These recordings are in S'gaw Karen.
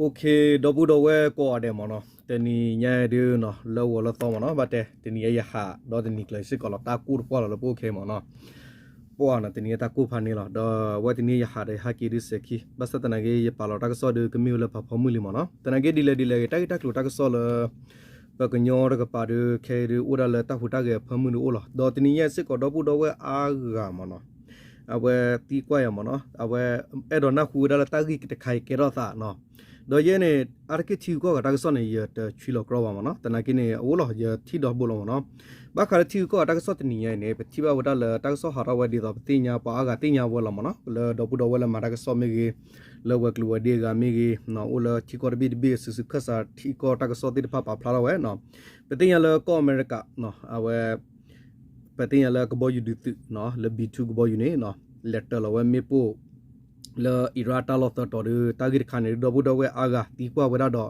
အိၣ်ခ့ ဒီပုၢ်ဒီဝဲၢ်ကိးဂၤဒဲးမ့ၢ်နီၤ, တနံၤညါဒုးနီၤ လၢဂီၤလၢသီမ့ၢ်နီၤ, ဘၣ်တဲ တနံၤညါယဟး ဒီးတနံၤကျၢၤစ့ၢ်ကီးလီၤ တၢ်ကိၢ်တပှၢ်လီၤလၢပအိၣ်ခ့မ့ၢ်နီၤ, ပှၢ်နီၤ တနံၤညါတၢ်ကိၢ်ဖးန့ၣ်လီၤ, ဒီးအဝဲတနံၤယဟးဒီးယဟးက့ၤဒုးစဲၤခံ, ဘၣ်ဆၣ်သနာ်က့ ယပာ်လီၤတၢ်ကစီၣ်ဒုးကမ့ၢ်ဝဲလၢပှၤဖီမုၢ်လံမ့ၢ်နီၤ, သနာ်က့ဒ်လဲၣ်ဒ်လဲၣ်ဂ့ၤ တၢ်ဂ့ၢ်တၢ်ကျိၤတၢ်ကစီၣ်လၢ ပကညီတကပၤဒုး ခဲအံၤဒုးအိၣ်ဒၣ်လၢတၢ်ဟူးတၢ်ဂဲၤအဖၢမုၢ်ဒုးအိၣ်လီၤ, ဒီးတနံၤညါစ့ၢ်ကီးဒီပုၢ်ဒီဝဲၢ်အါဂၤမ့ၢ်နီၤ, အဝဲသံကွၢ်ယၤမ့ၢ်နီၤ, အဝဲအဲၣ်ဒိးနၢ်ဟူဝဲဒၣ်လၢတၢ်ဂ့ၢ်တခါအံၤကဲထီၣ်သးနီၤ, ဒီးယဲန့ၣ် အါတက့ၢ်ထံဂုၤကီၢ်ဂၤတၢ်ကစီၣ်န့ၣ် ယတဆှံလီၤကြီဘၣ်မ့ၢ်နီၤ, သနာ်က့န့ၣ် အအိၣ်လီၤ ယထံၣ်ဒီဘိလီၤမ့ၢ်နီၤ, ဘၣ်ဃးလၢထံဂုၤကီၢ်ဂၤတၢ်ကစီၣ်တနံၤညါအံၤန့ၣ် ပထံၣ်ဘၣ်ဝဲဒၣ်လၢတၢ်ကစီၣ်ဟးထီၣ်ဝဲဒ်သိး ပသ့ၣ်ညါပှၤအါဂၤသ့ၣ်ညါဝဲလီၤမ့ၢ်နီၤ, လၢဒီပုၢ်ဒီဝဲၢ်လၢမၤတၢ်ကစီၣ်မ့ၢ်ဂ့ၤ, လၢဝဲၤကျိၤဝဲၤဒ့အဂၤမ့ၢ်ဂ့ၤ, အိၣ်လၢထံကီၢ်တဘ့ၣ်တဘ့ၣ် စုာ်စုာ်ခၢၣ်စးထံကီၢ်တၢ်ကစီၣ်သ့ၣ်တဖၣ်ပာ်ဖျါထီၣ်ဝဲနီၤ, ပသ့ၣ်ညါလၢကီၢ်အမဲရကၤ အဝဲ ပသ့ၣ်ညါလၢကဘီယူၤဒုးသုး လၢ B two ကဘီယူၤန့ၣ် လဲၤတၢၤလီၤဝဲမ့ၣ်ပိၢ် လၢအံၤရၣ်တၢ်လီၢ်သၢတီၤဒုး တၢ်ဂ့ၢ်တခါန့ၣ် ဒီပုၢ်ဒီဝဲၢ်အါဂၤသံကွၢ်ဝဲဒၣ်ဒီး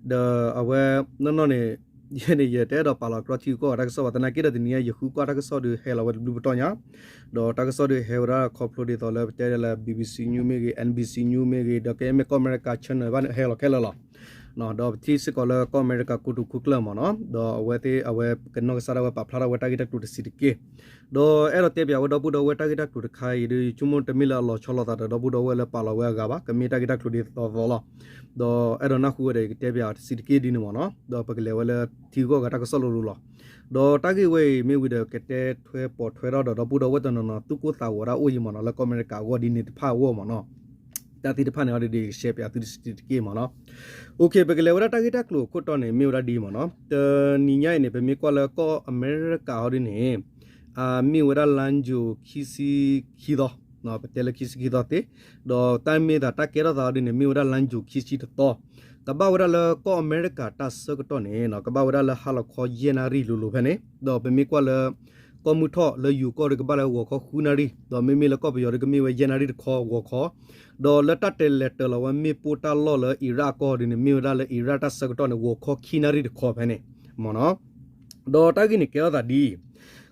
ဒီးအဝဲ နီၢ်နီၢ်န့ၣ် ယဲန့ၣ် ယတအဲၣ်ဒိးပာ်လီၤကြီထံဂုၤကီၢ်ဂၤတၢ်ကစီၣ်ဘၣ် သနာ်က့ဒီးတနံၤညါ ယဃုကွၢ်တၢ်ကစီၣ်ဒုးဟဲလီၤဝဲတဘျုးပတီၢ်ညါ, ဒီးတၢ်ကစီၣ်ဒုးဟဲဝဲဒၣ်ခီဖျိဒ်သိးလၢပတဲဒ်လၢ BBC News မ့ၢ်ဂ့ၤ, NBC News မ့ၢ်ဂ့ၤ, ဒီးကဲမ့ၢ်ကီၢ်အမဲရကၤ channel ဘၣ်န့ၣ်ဟဲလီၤခဲလၢာ်လီၤ. ဒီးပထံၣ်စ့ၢ်ကီးလၢကီၢ်အမဲရကၤကိတိာ်ခိၣ်ကျၢၢ်မ့ၢ်နီၤ, ဒီးအဝဲသ့ၣ် အဝဲကနီၢ်ကစၢ်ဒၣ်ဝဲပာ်ဖျါထီၣ်ဝဲတၢ်ဂ့ၢ်တၢ်ကျိၤတဆံးတက့ၢ်. ဒီးအဲၣ်ဒိးတဲပၠးဝဲဒီပုၢ်ဒီဝဲၢ်တၢ်ဂ့ၢ်တၢ်ကျိၤတခါအံၤဒီး ယဆိကမိၣ်တမ့ၢ်လၢအလီၤဆီလိာ်သးဒီးဒီပုၢ်ဒီဝဲၢ်လၢပာ်လီၤဝဲအဂၤဘၣ်, ကမ့ၢ်တၢ်ဂ့ၢ်တၢ်ကျိၤဒ်သိးသိးလီၤ. ဒီးအဲၣ်ဒိးနၢ်ဟူဝဲဒီး ယကတဲပၠးတဆံးတက့ၢ်ဒ်န့ၣ်မ့ၢ်နီၤ, ဒီးပကလဲၤဝဲလၢထံဂုၤကီၢ်ဂၤတၢ်ကစီၣ်လိၤလိၤလီၤ. ဒီးတၢ်ဂ့ၢ်ဝဲအံၤမ့ၢ်ဝံၤဒီး ကတဲထွဲပိာ်ထွဲထီၣ်ဒီး ဒီပုၢ်ဒီဝဲၢ်တနီၤနီၤသူၣ်ကိၢ်သးဂီၤဒၣ်အိၣ်အံၤမ့ၢ်နီၤ, လၢကီၢ်အမဲရကၤအဂီၢ်ဒ်န့ၣ်တဖၣ်အဂီၢ်မ့ၢ်နီၤ. တၢ်သ့ၣ်တဖၣ်န့ၣ်အီၤဒ်ဒီး ယကရှဲပၠးသုတဆံးတက့ၢ်မ့ၢ်နီၤ. အိၣ်ခ့ ပကလဲၤဝဲဒၣ်တၢ်ဂ့ၢ်တၢ်ကျိၤအခိၣ်တီန့ၣ် မ့ၢ်ဝဲဒၣ်ဒ်အံၤမ့ၢ်နီၤ. တနံၤညါအံၤန့ၣ် ပမ့ၢ်ကွၢ်လၢကီၢ်အမဲရကၤအီၤဒ်န့ၣ် မ့ၢ်ဝဲဒၣ်လါယူၤခံဆံခံသီ, ပတဲလၢခံဆံခံသီသ့, ဒီးတၢ်မ့ၢ်သးတၢ်ကဲထီၣ်သးအီၤဒ်န့ၣ် မ့ၢ်ဝဲဒၣ်လါယူၤခံဆံတသီ, ကဘၣ်ဝဲဒၣ်လၢကီၢ်အမဲရကၤတၢ်ဆၢကတီၢ်န့ၣ် ကဘၣ်ဝဲဒၣ်လၢဟါလီၤခီယဲၢ်နၣ်ရံၣ်လိၤလိၤဖဲန့ၣ်, ဒီးပမ့ၢ်ကွၢ်လၢ ကီၢ်မုၢ်ထီၣ်လၢယိၤကီၢ်ဒီးကဘၣ်လၢဂီၤခီဃုနၣ်ရံၣ်, ဒီးမ့မ့ၢ်လၢကီၢ်ပယီၤဒီးကမ့ၢ်ဝဲယဲၢ်နၣ်ရံၣ်တခီဂီၤခီ, ဒီးလၢတၢ်တဲလဲၤတၢၤလီၤဝဲမ့ၣ်ပိၢ်တၢ်လီၢ်လၢအံၤရၣ်အကီၢ်ဒ်န့ၣ် မ့ၢ်ဝဲဒၣ်လၢအံၤရၣ်တၢ်ဆၢကတီၢ်န့ၣ် ဂီၤခီခံနၣ်ရံၣ်တခီဖဲန့ၣ်မ့ၢ်နီၤ. ဒီးတၢ်ဂ့ၢ်န့ၣ်ကဲထီၣ်သးဒ်အံၤ,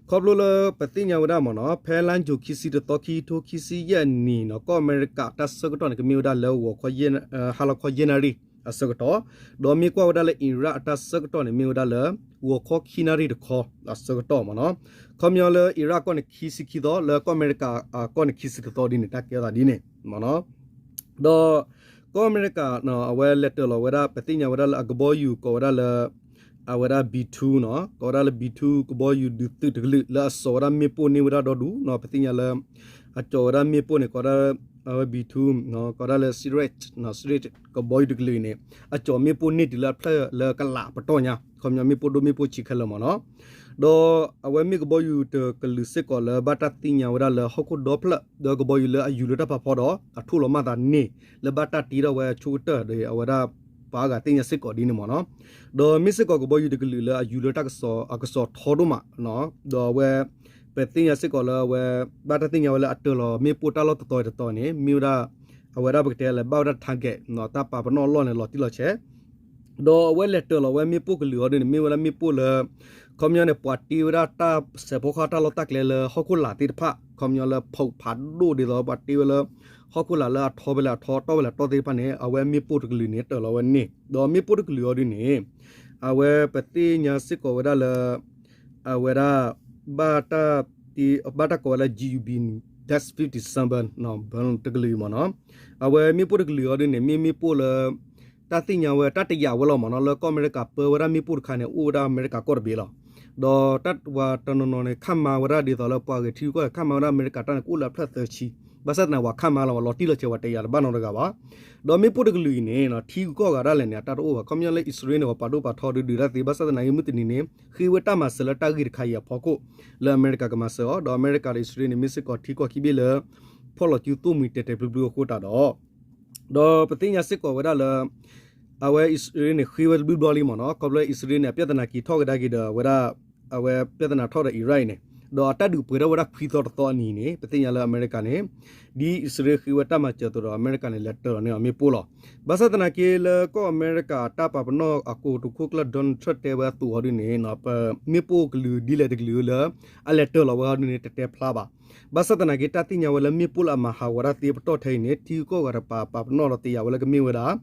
ခီဖျိလၢပသ့ၣ်ညါဝဲဒၣ်မ့ၢ်နီၤ, ဖဲလါယူၤခံဆံတသီ ခံကထိခံဆံယဲၢ်နံၣ်နီၤ, ကီၢ်အမဲရကၤတၢ်ဆၢကတီၢ်န့ၣ် ကမ့ၢ်ဝဲဒၣ်လၢဂီၤခီ ဟါလီၤခီယဲၢ်နၣ်ရံၣ်အဆၢကတီၢ်, ဒီးမ့ၢ်ကွၢ်ဝဲဒၣ်လၢအံၤရၣ်အတၢ်ဆၢကတီၢ်န့ၣ် မ့ၢ်ဝဲဒၣ်လၢ ဂီၤခီခံနၣ်ရံၣ်တခီအဆၢကတီၢ်မ့ၢ်နီၤ. ခီပညီလၢအံၤရၣ်အကီၢ်န့ၣ် ခံဆံခံသီ, လၢကီၢ်အမဲရကၤအကီၢ်န့ၣ် ခံဆံတသီဒ်န့ၣ် တၢ်ကဲထီၣ်သးဒ်န့ၣ်မ့ၢ်နီၤ. ဒီးကီၢ်အမဲရကၤ အဝဲလဲၤတၢၤလီၤဝဲဒၣ် ပသ့ၣ်ညါဝဲဒၣ်လၢအကဘီယူၤကိးဝဲဒၣ်လၢ အဝဲဒၣ် B two နီၤ, ကိးဝဲဒၣ်လၢ B two ကဘီယူၤဒုးသုးတကလုာ် လၢအစိာ်ဝဲဒၣ်မ့ၣ်ပိၢ်န့ၢ်ဝဲဒၣ်ဒီဒူၣ်နီၤ. ပသ့ၣ်ညါလၢ အစိာ်ဝဲဒၣ်မ့ၣ်ပိၢ်န့ၣ် ကိးဝဲဒၣ် အဝဲ B two နီၤ, ကိးဝဲဒၣ်လၢ Spirit နီၤ, Spirit ကဘီယူၤတကလုာ်အံၤန့ၣ် အစိာ်မ့ၣ်ပိၢ်န့ၢ်တုၤလၢအဖျၢၣ်လၢကလးပတီၢ်ညါ, ခီပညီမ့ၣ်ပိၢ်ဒိၣ်မ့ၣ်ပိၢ်ဆံးခဲလၢာ်မ့ၢ်နီၤ. ဒီးအဝဲမ့ၢ်ကဘီယူၤတကလုာ်စ့ၢ်ကီးလၢဘၣ်တၢ်သ့ၣ်ညါဝဲဒၣ်လၢဟီၣ်ခိၣ်ဒီဖျၢၣ် ဒီးကဘီယူၤလၢအယူၤလၢတၢ်ဖးဖီဒီး အထိၣ်လီၤမၢ်သးန့ၢ် လၢဘၣ်တၢ်တ့ထီၣ်ဝဲဆိကတၢၢ်ဒီး အဝဲဒၣ်ပှၤအါဂၤသ့ၣ်ညါစ့ၢ်ကီးဒ်န့ၣ်မ့ၢ်နီၤ. ဒီးမ့ၢ်စ့ၢ်ကီးကဘီယူၤတကလုာ်လၢအယူၤလၢတၢ်ကစီၣ်အကစီၣ်ထီဒိၣ်မး, ဒီးအဝဲ ပသ့ၣ်ညါစ့ၢ်ကီးလၢအဝဲ ဘၣ်တၢ်သ့ၣ်ညါဝဲလၢအတၢၤလီၤမ့ၣ်ပိၢ်တၢ်လီၢ်တတီၤတတီၤန့ၣ် မ့ၢ်ဝဲဒၣ် အဝဲဒၣ်ပကတဲလၢဘၣ်ဝဲဒၣ် target တၢ်ပာ်ပနီၣ်အလီၢ်န့ၣ် လီၤတံၢ်လီၤဆဲး ဒီးအဝဲလဲၤတၢၤလီၤဝဲမ့ၣ်ပိၢ်ကလုာ်အီၤဒ်န့ၣ် မ့ၢ်ဝဲဒၣ်မ့ၣ်ပိၢ်လၢ ခီပညီန့ၣ် ပှၤတ့ဝဲဒၣ်တၢ်စဲးဖီကဟၣ်တၢ်လီၢ်တၢ်ကျဲလၢဟီၣ်ခိၣ်လာ်သ့ၣ်တဖၣ် ခီပညီလၢဖးဒိၣ်ဒ်သိးပှၤတ့ဝဲလၢ ဟီၣ်ခိၣ်လာ်လၢအထီဖဲလဲၣ်အထီတီၢ်ဖဲလဲၣ်အတီၢ်သ့ၣ်တဖၣ်န့ၣ် အဝဲမ့ၣ်ပိၢ်တကလုာ်န့ၣ် တၢၤလီၤဝဲန့ၣ် ဒီးမ့ၣ်ပိၢ်တကလုာ်အီၤဒ်န့ၣ် အဝဲပသ့ၣ်ညါစ့ၢ်ကီးဝဲဒၣ်လၢ အဝဲဒၣ် ဘၣ်တၢ် ဘၣ်တၢ်ကိးဝဲလၢ G U B dash fifty-seven တကလုာ်အံၤမ့ၢ်နီၤ. အဝဲမ့ၣ်ပိၢ်တကလုာ်အီၤဒ်န့ၣ် မ့ၢ်မ့ၣ်ပိၢ်လၢ တၢ်သ့ၣ်ညါဝဲ တၢ်တယာ်ဝဲလီၤမ့ၢ်နီၤ လၢကီၢ်အမဲရကၤပၢဝဲဒၣ်မ့ၣ်ပိၢ်တခါန့ၣ် အိၣ်ဝဲဒၣ်အမဲရကၤကီၢ်တဘ့ၣ်လီၤ. ဒီးတၢ်ဝဲတနီၤနီၤန့ၣ် ခၣ်မၤဝဲဒၣ်ဒ်သိးလၢပှၤဂဲၤထံရူၢ်ကီၢ် ခၣ်မၤဝဲဒၣ်အမဲရကၤတၢ်န့ၣ် ကအိၣ်လၢအဖျၢၣ်သၢဆံ, ဘၣ်ဆၣ်သနာ်က့ပှၤခၣ်မၤလီၤ ပှၤလီၤတံၢ်လီၤဆဲး ပှၤတယာ်တဘၣ်နီတဂၤဘၣ်. ဒီးမ့ၣ်ပိၢ်တကလုာ်အံၤန့ၣ် ထံဂုၤကီၢ်ဂၤဒၣ်လဲာ်န့ၣ် အတၢ်တအိၣ်ဘၣ် ခီပညီလၢအံၣ်စရ့လးန့ၣ် ပှၤပာ်ဒိၣ်ပာ်ထီဒုးဒုးတၢ်သ့ ဘၣ်ဆၣ်သနာ်က့မုၢ်တနံၤန့ၣ် ဃ့ဝဲတၢ်မၤစၢၤလၢတၢ်ဂ့ၢ်တခါအံၤအဖီခိၣ် လၢအမဲရကၤကမၤစၢၤအီၤ ဒီးအမဲရကၤဒီးအံၣ်စရ့လးန့ၣ် မ့ၢ်စ့ၢ်ကီးထံကီၢ်ခံဘ့ၣ်လၢ ဖီၣ်လီၤစုသိၣ်မှံၤတဲာ်တဲာ်ဖျုးဖျုးအဃိသတးဒီး ဒီးပသ့ၣ်ညါစ့ၢ်ကီးဝဲဒၣ်လၢ အဝဲအံၣ်စရ့လးန့ၣ် ဃ့ဝဲတဘျုးဘျီလံမ့ၢ်နီၤ ခီဖျိအံၣ်စရ့လးန့ၣ် အပြဿနာက့ၤထီၣ်ကဒါက့ၤဒီးအဝဲဒၣ် အဝဲပြဿနာထီၣ်ဒီးအံရၣ်အံၤန့ၣ် ဒီးအတၢ်ဒုးပှဲၤထီၣ်ဝဲဒၣ်ခွံသီတသီအနံၤန့ၣ် ပသ့ၣ်ညါလၢအမဲရကၤန့ၣ် ဒ်အံၣ်စရ့လးဃ့ဝဲတၢ်မၤစၢၤအသိးဒီး အမဲရကၤန့ၣ် လဲၤတၢၤလီၤန့ၢ်အီၤမ့ၣ်ပိၢ်လီၤ. ဘၣ်ဆၣ်သနာ်က့လၢကီၢ်အမဲရကၤတၢ်ပာ်ပနီၣ်အကိးတခူၣ်ကျၢၢ် Donald Trump တဲဝဲအသိးအီၤဒ်န့ၣ် ပမ့ၣ်ပိၢ်ကလုာ်ဒ်လဲၣ်တကလုာ်လၢ အလဲၤတၢၤလီၤဝဲအီၤဒ်န့ၣ် တတဲဖျါဘၣ်. ဘၣ်ဆၣ်သနာ်က့ တၢ်သ့ၣ်ညါဝဲလၢမ့ၣ်ပိၢ်လၢအမၤဟးဂီၤဝဲဒၣ်သ့အပတီၢ်ထဲအံၤန့ၣ် ထံဂုၤကီၢ်ဂၤတကပၤပာ်ပနီၣ်ဒီးသ့ၣ်ညါဝဲလၢကမ့ၢ်ဝဲဒၣ်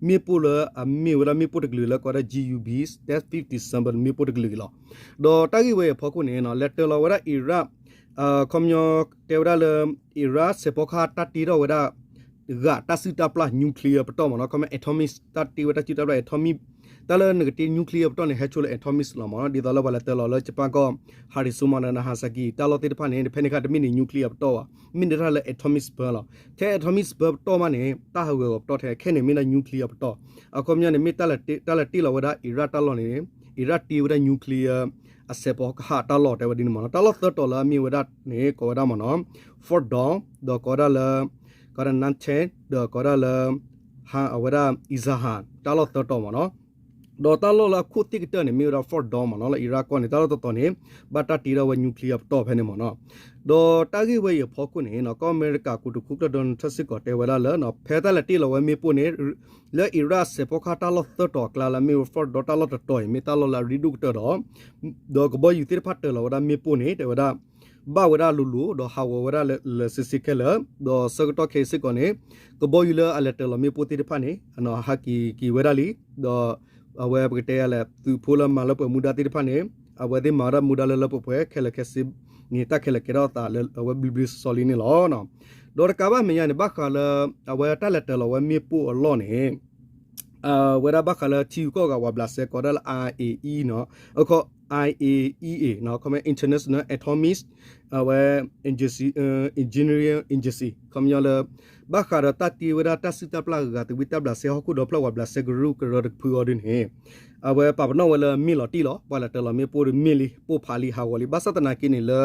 မ့ၣ်ပိၢ်လၢအမ့ၢ်ဝဲဒၣ်မ့ၣ်ပိၢ်တကလုာ်လၢကိးဝဲဒၣ် G U B, That's fifty December မ့ၣ်ပိၢ်တကလုာ်အံၤလီၤ. ဒီးတၢ်ဂ့ၢ်ဝဲအံၤအဖီခိၣ်န့ၣ် လဲၤတၢၤလီၤဝဲဒၣ် Iran ခီပညီတဲဝဲဒၣ်လၢ Iran စဲးဖီကဟၣ်တၢ်တ့ထီၣ်ဝဲဒၣ် ဂာ်တၢ်စုၣ်တၢ်ပျၢ် nuclear ပတီၢ်မ့ၢ်နီၤ, ခီပညီ atomic တၢ်တ့ဝဲတၢ်စုၣ်တၢ်ပျၢ် atomic တၢ်လၢနကတ့ nuclear ပတီၢ်န့ၣ် ဟဲဆိလၢ atomic လီၤမ့ၢ်နီၤ, ဒ်သိးလၢပှၤလဲၤတၢၤလီၤလၢ Japan ကီၢ် Hiroshima ဒီး Nagasaki တၢ်လီၢ်သ့ၣ်တဖၣ်န့ၣ် ဖဲန့ၣ်အခါတမ့ၢ်န့ၣ် nuclear ပတီၢ်ဘၣ်, မ့ၢ်ဒၣ်တၢ်လၢ atomic bomb လီၤ. ထဲ atomic bomb ပတီၢ်မးန့ၣ် တၢ်ဟးဂီၤပတီၢ်ထဲခဲန့ၣ်မ့ၢ်ဒၣ် nuclear ပတီၢ်, အခီပညီန့ၣ်မ့ၢ်တၢ်လဲၤတ့လီၤဝဲဒၣ် Iran တၢ်လီၢ်န့ၣ် Iran တ့ဝဲဒၣ် nuclear အစဲးဖီကဟၣ်တၢ်လီၢ်တဲဝဲဒ်န့ၣ်မ့ၢ်နီၤ, တၢ်လီၢ်သၢတီၤလၢအမ့ၢ်ဝဲဒၣ်န့ၣ် ကိးဝဲဒၣ်မ့ၢ်နီၤ Fordow ဒီးကိးဝဲဒၣ်လၢ ကိးဝဲဒၣ် Natanz ဒီးကိးဝဲဒၣ်လၢ အဝဲဒၣ် Isfahan တၢ်လီၢ်သၢတီၤမ့ၢ်နီၤ, ဒီးတၢ်လီၢ်လၢအခိၣ်သ့ၣ်ကတၢၢ်န့ၣ် မ့ၢ်ဝဲဒၣ် Fordow မ့ၢ်နီၤ, လၢ Iran ကီၢ်န့ၣ် တၢ်လီၢ်တတီၤန့ၣ် ဘၣ်တၢ်တ့ထီၣ်ဝဲ nuclear ပတီၢ်ဖဲန့ၣ်မ့ၢ်နီၤ, ဒီးတၢ်ဂ့ၢ်ဝဲအံၤအဖီခိၣ်န့ၣ် ကီၢ်အမဲရကၤကိးတခူၣ်ကျၢၢ် Donald Trump စ့ၢ်ကီးတဲဝဲဒၣ်လၢ ဖဲတၢ်လဲၤတ့လီၤဝဲမ့ၣ်ပိၢ်န့ၣ် လၢ Iran စဲးဖီကဟၣ်တၢ်လီၢ်သၢတီၤအကျါလၢအမ့ၢ်ဝဲ Fordow တၢ်လီၢ်တတီၤအံၤ မ့ၢ်တၢ်လီၢ်လၢအရ့ဒိၣ်ကတၢၢ်ဒီး ဒီးကဘီယူၤသ့ၣ်တဖၣ်တၢၤလီၤဝဲဒၣ်မ့ၣ်ပိၢ်န့ၣ် တဲဝဲဒၣ် ဘၣ်ဝဲဒၣ်လိၤလိၤ ဒီးဟးဂီၤဝဲဒၣ်လၢလၢဆ့ဆ့ခဲလၢာ်, ဒီးဆၢကတီၢ်ခဲအံၤစ့ၢ်ကီးန့ၣ် ကဘီယူၤလၢအလဲၤတၢၤလီၤမ့ၣ်ပိၢ်သ့ၣ်တဖၣ်န့ၣ် ဟးက့ၤက့ၤဝဲဒၣ်လံ, ဒီး အဝဲပကတဲယၤလဲၣ် သုးဖိလၢမၤလၢပှဲၤမူဒါသ့ၣ်တဖၣ်န့ၣ် အဝဲသ့ၣ်မၤဝဲဒၣ်မူဒါလၢလၢပှဲၤပှဲၤ ခဲလၢာ်ခဲဆ့န့ၣ် တၢ်ခဲလၢာ်ကဲထီၣ်အသးလၢအဝဲဘျ့ဘျ့ဆှီဆှီလံန့ၣ်လီၤ. ဒီးတကးဘၣ်မဲာ်ညါန့ၣ် ဘၣ်ဃးလၢ အဝဲတၢ်လဲၤတၢၤလီၤဝဲမ့ၣ်ပိၢ်အလီၢ်န့ၣ် ဝဲဒၣ်ဘၣ်ဃးလၢထံဂုၤကီၢ်ဂၤပှၤဘျးစဲကိးဒၣ်လၢ I A E နီၤ, အခီ I A E A နီၤ, ခီမ့ၢ် International Atomic အဝဲ Agency, Engineering Agency ခီပညီလၢ ဘၣ်ဃးဒီးတၢ်တ့ဝဲဒၣ်တၢ်စုၣ်တၢ်ပျၢ်ဂၤသဝံတၢ်ဘျးစဲဟီၣ်ခိၣ်ဒီဖျၢၣ်ပှၤဘျးစဲကရူၢ်ကရၢတဖုအီၤဒ်န့ၣ် အဝဲပာ်ပနီၣ်ဝဲလၢမ့ၢ်လီၤတံၢ်လီၤ ပှၤလဲၤတၢၤလီၤမ့ၣ်ပိၢ်ဒ်မ့ၢ်လံ ပိၢ်ဖးလံဟးဂီၤလံ ဘၣ်ဆၣ်သနာ်က့န့ၣ်လၢ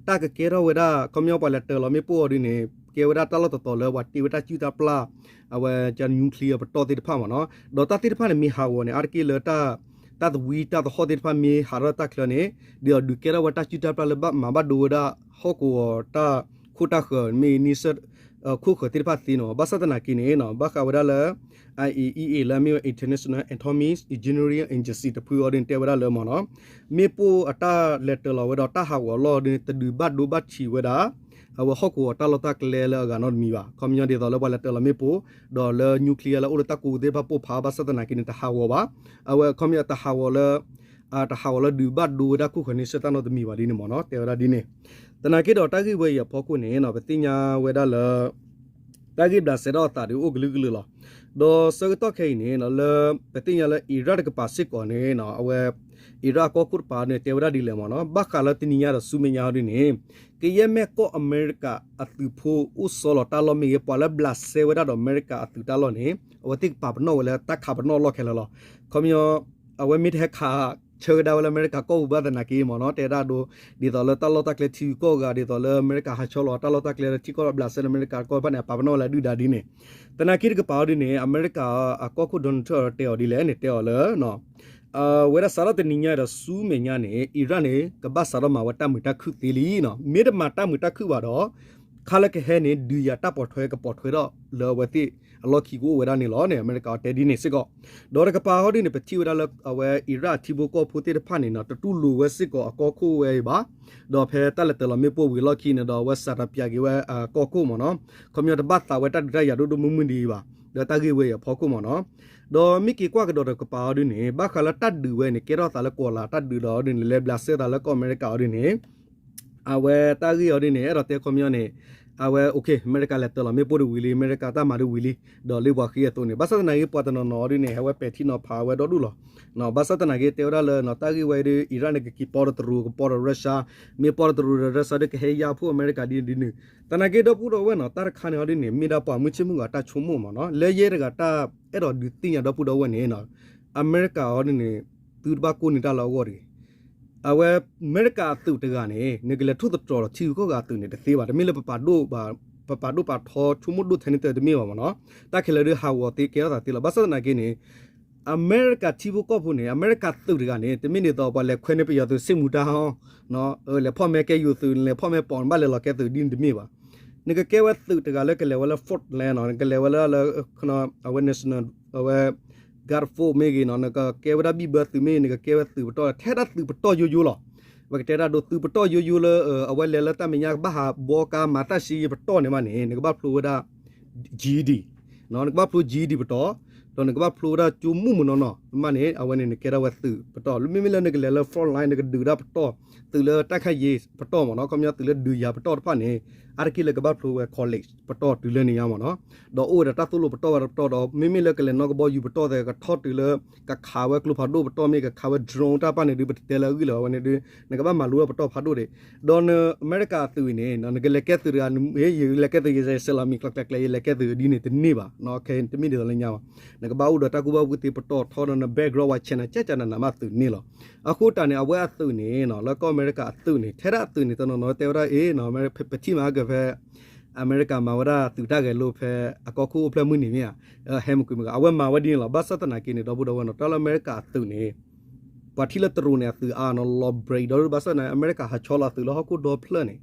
တၢ်ကကဲထီၣ်ဝဲဒၣ် ခီပညီပှၤလဲၤတၢၤလီၤမ့ၣ်ပိၢ်အီၤဒ်န့ၣ် ကဲဝဲဒၣ်တၢ်လီၢ်တတီၤလၢပှၤတ့ဝဲတၢ်စုၣ်တၢ်ပျၢ် အဝဲ nuclear ပတီၢ်သ့ၣ်တဖၣ်မ့ၢ်နီၤ, ဒီးတၢ်သ့ၣ်တဖၣ်န့ၣ်မ့ၢ်ဟးဂီၤန့ၣ် အါတက့ၢ်လၢ တၢ်သဝံတၢ်သဟီၣ်သ့ၣ်တဖၣ်မ့ၢ်ဟးထီၣ်တၢ်ချၢန့ၣ် ဒ်သိးဒုးကဲထီၣ်ဝဲတၢ်စုၣ်တၢ်ပျၢ်လၢဘၣ်မၤဘၣ်ဒိဝဲဒၣ် ဟီၣ်ကဝီၤတၢ်ခိၣ်တၢ်ဃၢၤ မ့ၢ်န့ဆၢၣ် ခိၣ်ဃၢၤသ့ၣ်တဖၣ်သ့န့ၣ် ဘၣ်ဆၣ်သနာ်က့န့ၣ် ဘၣ်ဃးဝဲဒၣ်လၢ I A E A လၢအမ့ၢ်ဝဲ International Atomic Engineering Agency တဖုအီၤဒ်န့ၣ် တဲဝဲဒၣ်လၢမ့ၢ်နီၤ မ့ၣ်ပိၢ်အတၢ်လဲၤတၢၤလီၤဝဲဒီးတၢ်ဟးဂီၤအလီၢ်ဒ်န့ၣ် တဒုးဘၣ်ဒိဘၣ်ထံးဝဲဒၣ် အဝဲဟီၣ်ကဝီၤတၢ်လီၢ်တၢ်ကျဲလၢအဂၤနီတမံၤဘၣ်. ခီပညီဒ်သိးလၢပှၤလဲၤတၢၤလီၤမ့ၣ်ပိၢ် ဒီးလၢ nuclear လၢအိၣ်လၢတၢ်ကိးသ့ၣ်တဖၣ်ပိၢ်ဖး ဘၣ်ဆၣ်သနာ်က့န့ၣ် တဟးဂီၤဘၣ်. အဝဲခီပညီတဟးဂီၤလၢ တဟးဂီၤလၢဒုးဘၣ်ဒိဝဲဒၣ်ခိၣ်ဃၢၤန့ဆၢၣ်တၢ်နီတမံၤဘၣ်ဒ်န့ၣ်မ့ၢ်နီၤ တဲဝဲဒၣ်ဒ်န့ၣ်. သနာ်က့ဒီးတၢ်ဂ့ၢ်ဝဲအံၤအဖီခိၣ်န့ၣ် ပသ့ၣ်ညါဝဲဒၣ်လၢ တၢ်ဂ့ၢ်ဘျးစဲထီၣ်အသးဒ်အိၣ်ကလုာ်ကလုာ်လီၤ. ဒီးဆၢကတီၢ်ခဲအံၤန့ၣ် လၢပသ့ၣ်ညါလၢ Iran တကပၤစ့ၢ်ကီးန့ၣ် အဝဲ Iran အကီၢ်ခိၣ်တကပၤန့ၣ် တဲဝဲဒၣ်ဒ်လဲၣ်မ့ၢ်နီၤ ဘၣ်ဃးလၢတနံၤညါဒီးဆူမဲာ်ညါဒ်န့ၣ် ကယဲၢ်မ့ၢ်ကီၢ်အမဲရကၤအသုးဖိအိၣ်ဆီလီၤတၢ်လီၢ်မ့ၢ်ဂ့ၤ ပှၤလၢဘျးစဲဝဲဒၣ်ဒီးအမဲရကၤအသုးတၢ်လီၢ်န့ၣ် အဝဲသ့ၣ်ကပာ်ပနီၣ်ဝဲလၢတၢ်ခးပနီၣ်အလီၢ်ခဲလၢာ်လီၤ. ခီပညီ အဝဲမ့ၢ်တဟဲခးဆၢကဒါဝဲလၢအမဲရကၤကီၢ်ပူၤဘၣ်သနာ်က့မ့ၢ်နီၤ တဲဒၣ်ဒိ ဒ်သိးလၢတၢ်လီၢ်တၢ်ကျဲထံဂုၤကီၢ်ဂၤ ဒ်သိးလၢအမဲရကၤဟးဆီလီၤတၢ်လီၢ်တၢ်ကျဲလၢထံကီၢ်ဘျးစဲလၢအမဲရကၤကီၢ်တဖၣ်န့ၣ် အပာ်ပနီၣ်ဝဲလၢအဒုၣ်ဒါဒ်န့ၣ်. သနာ်က့တကပၤအီၤဒ်န့ၣ် အမဲရကၤအကီၢ်ခိၣ် Donald Trump တဲအီၤဒ်လဲၣ်န့ၣ် တဲအီၤလၢ ဝဲဒၣ်စးထီၣ်တနံၤညါဒီးဆူမဲာ်ညါန့ၣ် Iran န့ၣ် ကဘၣ်စးထီၣ်မၤဝဲတၢ်မုာ်တၢ်ခုၣ်သ့လံနီၤ. မ့ၢ်တမၤတၢ်မုာ်တၢ်ခုၣ်ဘၣ်ဒီး ခါလၢကဟဲန့ၣ် ဒုးယၤတၢ်ပိာ်ထွဲကပိာ်ထွဲထီၣ်လၢအဝဲသ့ၣ်အလီၢ်ခံကအိၣ်ဝဲဒၣ်န့ၣ်လီၤန့ၣ် အမဲရကၤအီၤတဲဒ်န့ၣ်စ့ၢ်ကီး. ဒီးတကပၤဟီဒ်န့ၣ် ပထံၣ်ဝဲဒၣ်လၢအဝဲ Iran အထံဖိကီၢ်ဖိသ့ၣ်တဖၣ်န့ၣ်နီၤ တတူၢ်လိာ်ဝဲစ့ၢ်ကီးအကီၢ်ခိၣ်ဝဲအံၤဘၣ်. ဒီးဖဲတၢ်လဲၤတၢၤလီၤမ့ၣ်ပိၢ်ဝံၤအလီၢ်ခံန့ၣ်ဒီး အဝဲစးထီၣ်ပၠးက့ၤဝဲအကီၢ်ခိၣ်မ့ၢ်နီၤ. ခီပညီတဘၣ်သးဝဲတၢ်ဒုးတၢ်ယၤဒိၣ်ဒိၣ်မုၢ်မုၢ်ဒ်အံၤဘၣ်. ဒီးတၢ်ဂ့ၢ်ဝဲအံၤအဖီခိၣ်မ့ၢ်နီၤ. ဒီးမ့ၢ်က့ၤကွၢ်ကဒီးတကပၤအီၤဒ်န့ၣ် ဘၣ်ဃးလၢတၢ်ဒုးဝဲန့ၣ် ကဲထီၣ်သးလၢကီးလၤတၢ်ဒုးဒီးအီၤဒ်န့ၣ် လဲၤဘျးစဲသးလၢကီၢ်အမဲရကၤအီၤဒ်န့ၣ် အဝဲတၢ်ဂ့ၢ်အီၤဒ်န့ၣ် အဲၣ်ဒိးတဲခီပညီန့ၣ် အဝဲ okay အမဲရကၤလဲၤတၢၤလီၤမ့ၣ်ပိၢ်တဝံၤလံ အမဲရကၤတၢ်မၤတဝံၤလံ ဒီးလၢပှၤဃ့အသိးန့ၣ် ဘၣ်ဆၣ်သနာ်က့ပှၤတနီၤနီၤအီၤဒ်န့ၣ် ဟဲဝဲပဲာ်ထံနီၤဖးဝဲဒီဒူၣ်လီၤ. ဘၣ်ဆၣ်သနာ်က့တဲဝဲဒၣ်လၢ တၢ်ဂ့ၢ်ဝဲဒ် Iran န့ၣ် ကက့ၤပီၢ်တတရူး ကပီၢ်ဒီး Russia မ့ၢ်ပီၢ်တတရူးဒီး Russia ဒီးကဟဲယါဖှိၣ်အမဲရကၤဒ်န့ၣ်ဒ်န့ၣ် သနာ်က့ဒီပုၢ်ဒီဝဲၢ်နီၤ တၢ်တခါန့ၣ်အီၤဒ်န့ၣ် မ့ၢ်ဒၣ်ပှၤမုၢ်ဆ့ၣ်မုၢ်ဂီၤတၢ်ဆိကမိၣ်မ့ၢ်နီၤ လၢယဲတဂၤတၢ်အဲၣ်ဒိးဒုးသ့ၣ်ညါဒီပုၢ်ဒီဝဲၢ်န့ၣ် အမဲရကၤအီၤဒ်န့ၣ် သုတဘၣ်ကိၢ်န့ၢ်တၢ်လၢအဂီၢ်တဂ့ၤ. အဝဲ အမဲရကၤအသုးတဂၤန့ၣ် နကလဲၤထိၣ်သတြီၤဒီးထံဂုၤကီၢ်ဂၤအသုးန့ၣ် တသ့ဘၣ်. တမ့ၢ်လၢပပာ်ဒိၣ်ပာ်ထီဆိကမိၣ်ဒိၣ်ထဲန့ၣ်တမ့ၢ်ဘၣ်မ့ၢ်နီၤ. တၢ်ခဲလၢာ်ဒ်ဟးဂီၤသ့ကဲထီၣ်သးသ့လီၤ. ဘၣ်ဆၣ်သနာ်က့န့ၣ် အမဲရကၤထံဖိကီၢ်ဖိန့ၣ် အမဲရကၤသုးတဂၤန့ၣ် တမ့ၢ်ဒ်သိးပှၤလဲၤခွဲန့ၢ်ပယီၤသုး စစ်မှုထမ်းဟီ လဲၤဖီၣ်မဲကဲယိၤသုး လဲၤဖီၣ်မဲပိာ် ဘၣ်လဲၤလီၤကဲသုးဒ်န့ၣ်တမ့ၢ်ဘၣ်. နကကဲဝဲသုးတဂၤလၢကလဲၤဝဲလၢ front line နီၤ, နကလဲၤဝဲလၢ အဝဲ national အဝဲ guard force မ့ၢ်ဂ့ၤနီၤ, နကကဲဝဲဒၣ်ဘံၣ်ဘၢသုးမ့ၢ်ဂ့ၤ, နကကဲဝဲသုးပတီၢ် ထဲဒၣ်သုးပတီၢ်ယိယိလီၤ. ပကတဲဒၣ်ဒိသုးပတီၢ်ယိယိလၢ အဝဲလဲၤလၢတၢ်မဲာ်ညါကဘၣ်ဟးဘှီကါမၤသးစ့ယဲၢ်ပတီၢ်န့ၣ်မးန့ၣ် နကဘၣ်ဖျိဝဲဒၣ် GED နီၤ, နကဘၣ်ဖျိ GED ပတီၢ်, ဒီးနကဘၣ်ဖျိဝဲဒၣ်ကၠိမုၢ်မုၢ်နီၢ်နီၢ်မးန့ၣ် အဝဲန့ၣ်နကဲဒၣ်ဝဲသုးပတီၢ်. မ့မ့ၢ်လၢနကလဲၤလၢ front line နကဒုးဒၣ်ပတီၢ် သုးလၢတၢ်ခါယ့ၤပတီၢ်မ့ၢ်နီၤ, ခီပညီသုးလၢဒုးယၤပတီၢ်တဖၣ်န့ၣ် အါတက့ၢ်လၢကဘၣ်ဖျိဝဲ college ပတီၢ်တုၤလၢန့ၣ်ညါမ့ၢ်နီၤ, ဒီးအိၣ်ဝဲဒီးတၢ်သိၣ်လိပတီၢ်ဝဲဒၣ်ပတီၢ်ဒီး မ့မ့ၢ်လၢကလဲၤနီၢ်ကဘီယူၤပတီၢ်သဲး ကထီၣ်တုၤလၢ ကခးဝဲကျိဖးဒိၣ်ပတီၢ်မ့ၢ် ကခးဝဲ drone တၢ်တဖၣ်န့ၣ်ဒုး ပတတဲလၢအဂ့ၢ်လၢၤဘၣ်ဝဲန့ၣ်ဒုး နကဘၣ်မၤလိဝဲပတီၢ်ဖးဒိၣ်ဒံး, ဒီးနအမဲရကၤအသုးအံၤန့ၣ် နကလဲၤကဲသုးတဂၤ ယလဲၤကဲသုး ယစဲးလီၤမံၤကျဲကျဲကျဲ ယလဲၤကဲသုးဒ်န့ၣ်တန့ၢ်ဘၣ်, ခဲတမ့ၢ်ဒ်သိးလၢညါဘၣ်, နကဘၣ်အိၣ်ဒီးတၢ်ကူၣ်ဘၣ်ကူၣ်သ့ပတီၢ်ထီဒီးန background ဝဲ check နၤ ကကနနမ့ၢ်သုးန့ၣ်လီၤ. အဃိတၢ်န့ၣ် အဝဲအသုးန့ၣ် လၢကီၢ်အမဲရကၤအသုးန့ၣ် ထဲဒၣ်အသုးန့ၣ် တနီၤနီၤတဲဝဲဒၣ်အ့ၣ် ပထံၣ်မးကဖဲ အမဲရကၤမၤဝဲဒၣ်သုးတၢ်ဂဲၤလိဖဲ အကီၢ်ခိၣ်အိၣ်ဖျဲၣ်မုၢ်နံၤမ့ၢ်ဧါ, ဟဲမုၢ်ကွံာ်မုၢ်ကီး အဝဲမၤဝဲဒ်န့ၣ်လီၤ. ဘၣ်ဆၣ်သနာ်က့န့ၣ် ဒီပုၢ်ဒီဝဲၢ်နီၤ တၢ်လၢအမဲရကၤအသုးန့ၣ် ပှၤထံၣ်လၢတရူးန့ၣ် အသုးအါနီၤ လီၤ break ဒီး ဘၣ်ဆၣ်သနာ်က့ အမဲရကၤဟးဆီလီၤအသုးလၢဟီၣ်ခိၣ်ဒီဖျၢၣ်န့ၣ်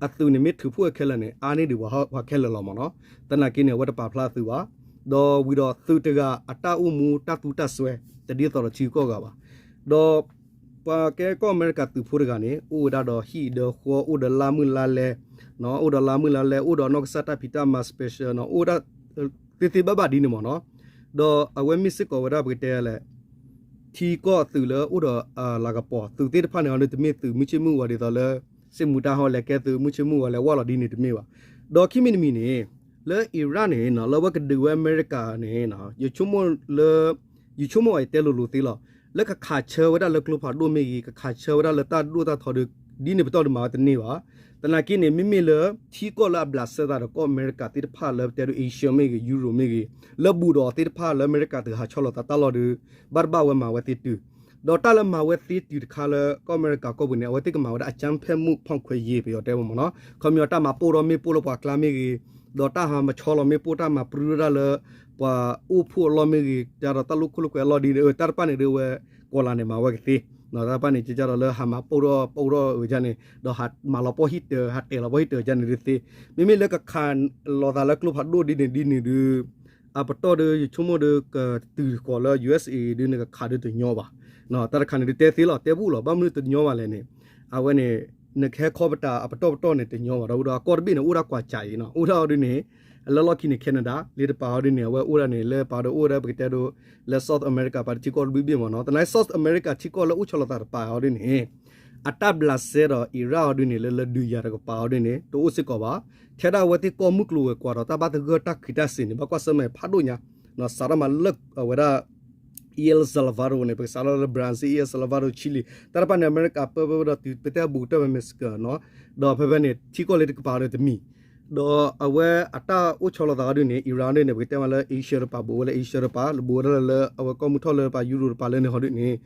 အသုးန့ၣ်မ့ၢ်ထုးဖှိၣ်ဝဲခဲလၢာ်န့ၣ် အါန့ၢ်ဒံးပှၤခဲလၢာ်လီၤမ့ၢ်နီၤ. သနာ်က့န့ၣ် အဝဲတပာ်ဖျါအသုးဘၣ်, ဒီးဝံၤဒီးသုးတဂၤအတၢ်အိၣ်မူတၢ်သူတၢ်စွဲ တဒ်သိးဒီးထံကီၢ်ဂၤဘၣ်. ဒီးပှၤကဲကီၢ်အမဲရကၤသုးဖိတဂၤန့ၣ် အိၣ်ဝဲဒၣ်ဒီးဟံၣ်ဒီးဃီ အိၣ်ဒီးလါမုၢ်လါလဲ, အိၣ်ဒီးလါမုၢ်လါလဲ အိၣ်ဒီးနီၢ်ကစၢ်တၢ်ဖံးတၢ်မၤ special နီၤ အိၣ်ဒၣ်သ့သ့ဘၣ်ဘၣ်ဒ်န့ၣ်မ့ၢ်နီၤ. ဒီးအဝဲမ့ၢ်စ့ၢ်ကီးဝဲဒၣ်ပကတဲလဲၣ် ထံကီၢ်အသုးလၢအိၣ်ဒီးလၤကပီၤ သုးသ့ၣ်တဖၣ်န့ၣ် အီၤဒ်တမ့ၢ်သုးမုၢ်ဆ့ၣ်မုၢ်ဂီၤဒ်သိးလၢ စ့ၣ်မူၤတၢ်ဟီၣ်လဲၤကဲသုး မုၢ်ဆ့ၣ်မုၢ်ဂီၤလဲၤဝဲလီၤဒ်န့ၣ်တမ့ၢ်ဘၣ်. ဒီးခံမံၤတမံၤန့ၣ် လၢအံၤရၣ်န့ၣ်နီၤ လၢအဝဲကဒုးဝဲအမဲရကၤန့ၣ် ယဆိကမိၣ်လၢ ယဆိကမိၣ်အီၤယတဲလိၤလိၤသ့လီၤ. လၢကခးဆၢဝဲဒၣ်လၢကျိဖးဒိၣ်မ့ၢ်ဂ့ၤ ကခးဆၢဝဲဒၣ်လၢတၢ်ဒိၣ်တၢ်ထီဒီး ဒ်န့ၣ်ပတီၢ်ဒုးမၤဝဲတန့ၢ်ဘၣ်. သနာ်က့န့ၣ် မ့မ့ၢ်လၢထံကီၢ်လၢအဘျးစဲသးဒီးကီၢ်အမဲရကၤသ့ၣ်တဖၣ်လၢပတဲဒိး Asia မ့ၢ်ဂ့ၤ Europe မ့ၢ်ဂ့ၤ လၢဘူးဒီးအီၤသ့ၣ်တဖၣ်လၢအမဲရကၤသုးဟးဆီလီၤသးတၢ်လီၢ်ဒီး ဘၣ်တဘၣ်ဝဲမၤဝဲသ့တုၤ ဒီးတၢ်လၢမၤဝဲသ့တုၤတခါလၢကီၢ်အမဲရကၤကီၢ်ပူၤန့ၣ် အဝဲသ့ၣ်ကမၤဝဲဒၣ် အကြမ်းဖက်မှု ဖီၣ်ခွဲးရေး ပယီၤတဲဝဲမ့ၢ်နီၤ ခီပညီတၢ်မၤပိၢ်ထီၣ်မ့ၣ်ပိၢ်လၢပှၤကျါမ့ၢ်ဂ့ၤ ဒီးတၢ်ဟးမၤဆီလီၤမ့ၣ်ပိၢ် တၢ်မၤပြူထီၣ်ဒၣ်လၢ ပှၤအိၣ်ဖှိၣ်အလီၢ်မ့ၢ်ဂ့ၤ ကဒီးတၢ်လိၣ်ခိၣ်လိၣ်ကွဲအလီၢ်ဒ်န့ၣ် တၢ်တဖၣ်န့ၣ်ဒ်ဝဲ ကီၤလၤန့ၣ် မၤဝဲကသ့ တၢ်တဖၣ်န့ၣ် ကကဒီးလၢဟးမၤပိၢ်ထီၣ်ပိၢ်ထီၣ်ဝဲဒ်န့ၣ် ဒီးဟးမၤလီၤပှီၢ်ဟံၣ်တၢၤ ဟးတဲာ်လီၤပှီၢ်ဟံၣ်တၢၤဒ်န့ၣ်တသ့ မ့မ့ၢ်လၢကခးလိာ်သးလၢကျိဖးဒိၣ်ဒ်န့ၣ်ဒ်န့ၣ်ဒုး အပတီၢ်ဒီးယဆိကမိၣ်ဒီးကတုၤဃီၤလၢ ယူအ့ၣ်အ့ၣ် ဒုးနကခးဒီးတညီဘၣ် တၢ်တခါန့ၣ်ဒုးတဲသ့လီၤ တဲဘူးလီၤ ဘၣ်မနုၤတညီဘၣ်လဲၣ်န့ၣ် အဝဲန့ၣ် နကဟဲခီပတာ်အပတီၢ်ပတီၢ်န့ၣ်တညီဘၣ် ဒီးအကီၢ်တဘ့ၣ်န့ၣ် အိၣ်ဒၣ်ကွၢ်ကးအံၤနီၤ အိၣ်ဒၣ်အီၤဒ်န့ၣ် လၢလီၢ်ခံန့ၣ် Canada လၢတပၤအီၤဒ်န့ၣ် အဝဲအိၣ်ဒၣ်န့ၣ် လၢပၤဒီးအိၣ်ဒၣ်ပကတဲဒိ လၢ South America ပၤတထံကီၢ်တဘ့ၣ်ဘ့ၣ်မ့ၢ်နီၤ သနာ်က့ South America ထံကီၢ်လၢအိၣ်ဆီလီၤသးတပၤအီၤဒ်န့ၣ် အတၢ်ဘျးစဲဒီး Iran အီၤဒ်န့ၣ် လၢလၢဒုးယၤတကပၤအီၤဒ်န့ၣ် တအိၣ်စ့ၢ်ကီးဘၣ် ထဲဒၣ်အဝဲသ့ၣ်ကီၢ်မုၢ်ကျိၤဝဲၤကွာ်ဒီးတၢ်ဘၣ်သဂၢၢ်တၢ်ခံးတၢ်စ့ၤန့ၣ် ဘၣ်ကွၢ်ဆၢၣ်မဲာ်ဖးဒိၣ်ညါ စးထီၣ်မးလၢအဝဲဒၣ် El Salvador န့ၣ် ပကစးထီၣ်လၢ Brazil El Salvador Chile တၢ်တဖၣ်န့ၣ် အမဲရကၤပၢပၢဒီးတုၤပတဲဘူးကတၢၢ်ဖဲ Mexico နီၤ ဒီးဖဲဖဲန့ၣ် ထံကီၢ်လၢတကပၤဒီးတမံၤ ဒီးအဝဲအတၢ်အိၣ်ဆီလီၤသးအီၤဒ်န့ၣ် Iran ဒ်န့ၣ် ပကတဲမးလၢ Asia တပၤ ဘူးဝဲလၢ Asia တပၤ ဘူးဝဲဒၣ်လၢအဝဲကီၢ်မုၢ်ထီၣ်လၢတပၤ Europe တပၤလၢန့ၣ်ဟီဒ်န့ၣ်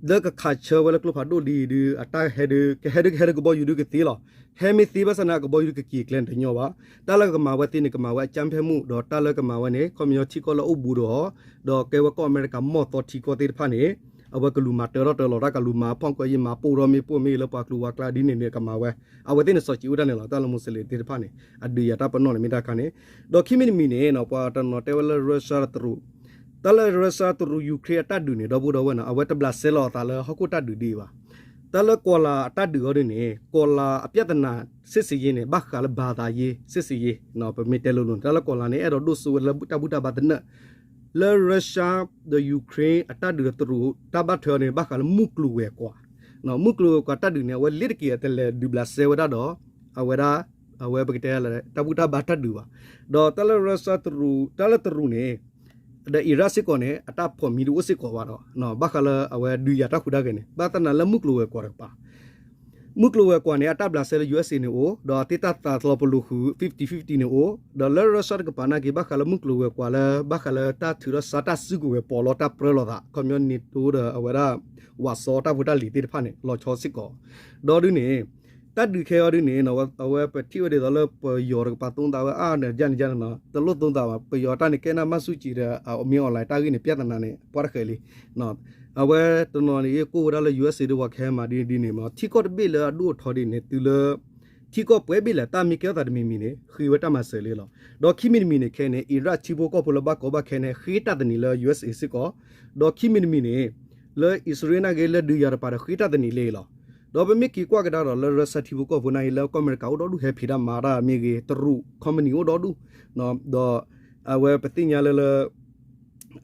လၢကခးဆၢဝဲလၢကျိဖးဒိၣ်ဒ်အံၤဒုး အတၢ်ဟဲဒုး ကဟဲဒုးကဟဲဒုးကဘီယူၤဒုးကသ့လီၤ ဟဲမ့ၢ်သ့ဘၣ်ဆၣ်န့ၣ် အကဘီယူၤဒုးကက့ၤကျဲန့ၣ်တညီဘၣ် တၢ်လၢကမၤဝဲသ့န့ၣ် ကမၤဝဲအကြမ်းဖက်မှု ဒီးတၢ်လၢကမၤဝဲန့ၣ် ခီပညီထံကီၢ်လၢအိၣ်ဘူးဒီးအီၤ ဒီးကဲဝဲကီၢ်အမဲရကၤမီၢ်သီထံကီၢ်သ့ၣ်တဖၣ်န့ၣ် အဝဲကလူၤမၤတၢထီၣ်တၢလီၤတၢ် ကလူၤမၤဖီၣ်ကွဲးယံၤ မၤပိၢ်ထီၣ်မ့ၣ်ပိၢ်မ့ၢ်ဂ့ၤလၢပှၤကျိၤဝဲၤကျါဒ်န့ၣ်န့ၣ် ကမၤဝဲ အဝဲသ့ၣ်န့ၣ်စီၤကံးအိၣ်တၢ်န့ၣ်လီၤ တၢ်လၢ Muslim သ့ၣ်တဖၣ်န့ၣ် အဒုးယၤတၢ်ပနီၣ်န့ၣ်မ့ၢ်တၢ်ခါန့ၣ် ဒီးခံမံၤတမံၤန့ၣ် ပှၤတနီၤတဲဝဲလၢ Russia တရူး တၢ်လၢ Russia တရူး Ukraine အတၢ်ဒုးန့ၣ် ဒီပုၢ်ဒီဝဲၢ်နီၤ အဝဲတဘျးစဲလီၤအသးလၢဟီၣ်ခိၣ်တၢ်ဒုးဒ်အံၤဘၣ် တၢ်လၢကီၤလၤအတၢ်ဒုးအီၤဒ်န့ၣ် ကီၤလၤအပြဿနာ စစ်ဆင်ရေးန့ၣ် ဘၣ်ဃးလၢ ဘာသာရေး စစ်ဆင်ရေး ပမ့ၢ်တဲလိၤလိၤန့ၣ် တၢ်လၢကီၤလၤန့ၣ် အဲၣ်ဒိးဒိၣ်စိဝဲလၢတၢ်ဘူၣ်တၢ်ဘါသနၢၣ် လၢ Russia ဒီး Ukraine အတၢ်ဒုးဒီးတရူး တၢ်ဘၣ်ထွဲအီၤန့ၣ် ဘၣ်ဃးလၢမုၢ်ကျိၤဝဲၤကွာ် မုၢ်ကျိၤဝဲၤကွာ်တၢ်ဒုးန့ၣ် အဝဲလ့တက့ၤအတလဲၤဒုးဘျးစဲဝဲဒၣ်ဒီး အဝဲဒၣ် အဝဲပကတဲလၢ တၢ်ဘူၣ်တၢ်ဘါတၢ်ဒုးဘၣ် ဒီးတၢ်လၢ Russia တရူး တၢ်လၢတရူးန့ၣ် ဒီး Iran စ့ၢ်ကီးန့ၣ် အတၢ်ဖိးမံၤတအိၣ်စ့ၢ်ကီးဘၣ်ဒီး ဘၣ်ဃးလၢအဝဲဒုးယၤတၢ်ဟူးတၢ်ဂဲၤန့ၣ် ဘၣ်သနာ်လၢမုၢ်ကျိၤဝဲၤကွာ်တကပၤ မုၢ်ကျိၤဝဲၤကွာ်န့ၣ် အတၢ်ဘျးစဲလၢ ယူအ့ၣ်အ့ၣ် န့ၣ်အိၣ် ဒီးအသ့တၢ်သးတလီၤပလိာ်ဃုာ် fifty fifty န့ၣ်အိၣ် ဒီးလၢ Russia တကပၤနာ်က့ ဘၣ်ဃးလၢမုၢ်ကျိၤဝဲၤကွာ်လၢ ဘၣ်ဃးလၢတၢ်ထုးထီၣ်စါတၢ်စုကဝဲၤပီးလီတၢ်ပြၢလိာ်သး ခီပညီ NATO ဒီးအဝဲဒၣ် Warsaw တၢ်ဖိတၢ်လံၤသ့ၣ်တဖၣ်န့ၣ် လီၤဆီစ့ၢ်ကီး ဒီးဒ်န့ၣ် တၢ်ဒုးခဲအံၤဒ်န့ၣ် အဝဲပထံၣ်ဝဲဒ်သိးလၢပယီၤတကပၤသိသးဝဲအါန့ၣ် ယန့ၣ်ယန့ၣ် တလိၣ်သိသးဘၣ် ပယီၤတၢ်န့ၣ် ကဲနၢ်မၢ်ဆူၣ်ကံၤဒီး အမ့ၢ်အီၣ်လဲၣ်တၢ်ဂ့ၢ်န့ၣ် ပြဿနာန့ၣ် ပှၤတဃဲၤလံ အဝဲတနီၤန့ၣ် ကိၣ်ဝဲဒၣ်လၢ ယူအ့ၣ်အ့ၣ် ဒ်ဝဲကဟဲမၤဒ်န့ၣ်ဒ်န့ၣ်မး ထံကီၢ်တဘ့ၣ်လၢအဒိၣ်အထီဒ်န့ၣ် တုၤလၢ ထံ ထံကီၢ်ပှဲၤဘ့ၣ်လဲၣ် တၢ်မ့ၢ်ကဲထီၣ်သးတမံၤမံၤန့ၣ် ဃ့ဝဲတၢ်မၤစၢၤလံလီၤ. ဒီးခံမံၤတမံၤန့ၣ် ခဲအံၤန့ၣ် အံၤရၣ်ထံဖိကီၢ်ဖိလၢဘၣ်ကီဘၣ်ခဲန့ၣ် ဃ့တၢ်သန့ၤလၢ ယူအ့စ့ၣ် စ့ၢ်ကီး, ဒီးခံမံၤတမံၤန့ၣ် လၢအံၣ်စရ့လးနာ်က့ လၢဒုးယၤတပၤဒီး ဃ့တၢ်သန့ၤလံလီၤ. ဒီးပမ့ၢ်က့ၤကွၢ်ကဒါဒီး လၢရၢစၢ်ထံဖိကီၢ်ဖိနာ်က့ လၢကီၢ်အမဲရကၤအိၣ်ဒီဒူၣ် ဟဲဖံးတၢ်မၤတၢ်မ့ၢ်ဂ့ၤ, တရူး company အိၣ်ဒီဒူၣ်, ဒီး အဝဲပသ့ၣ်ညါလၢလၢ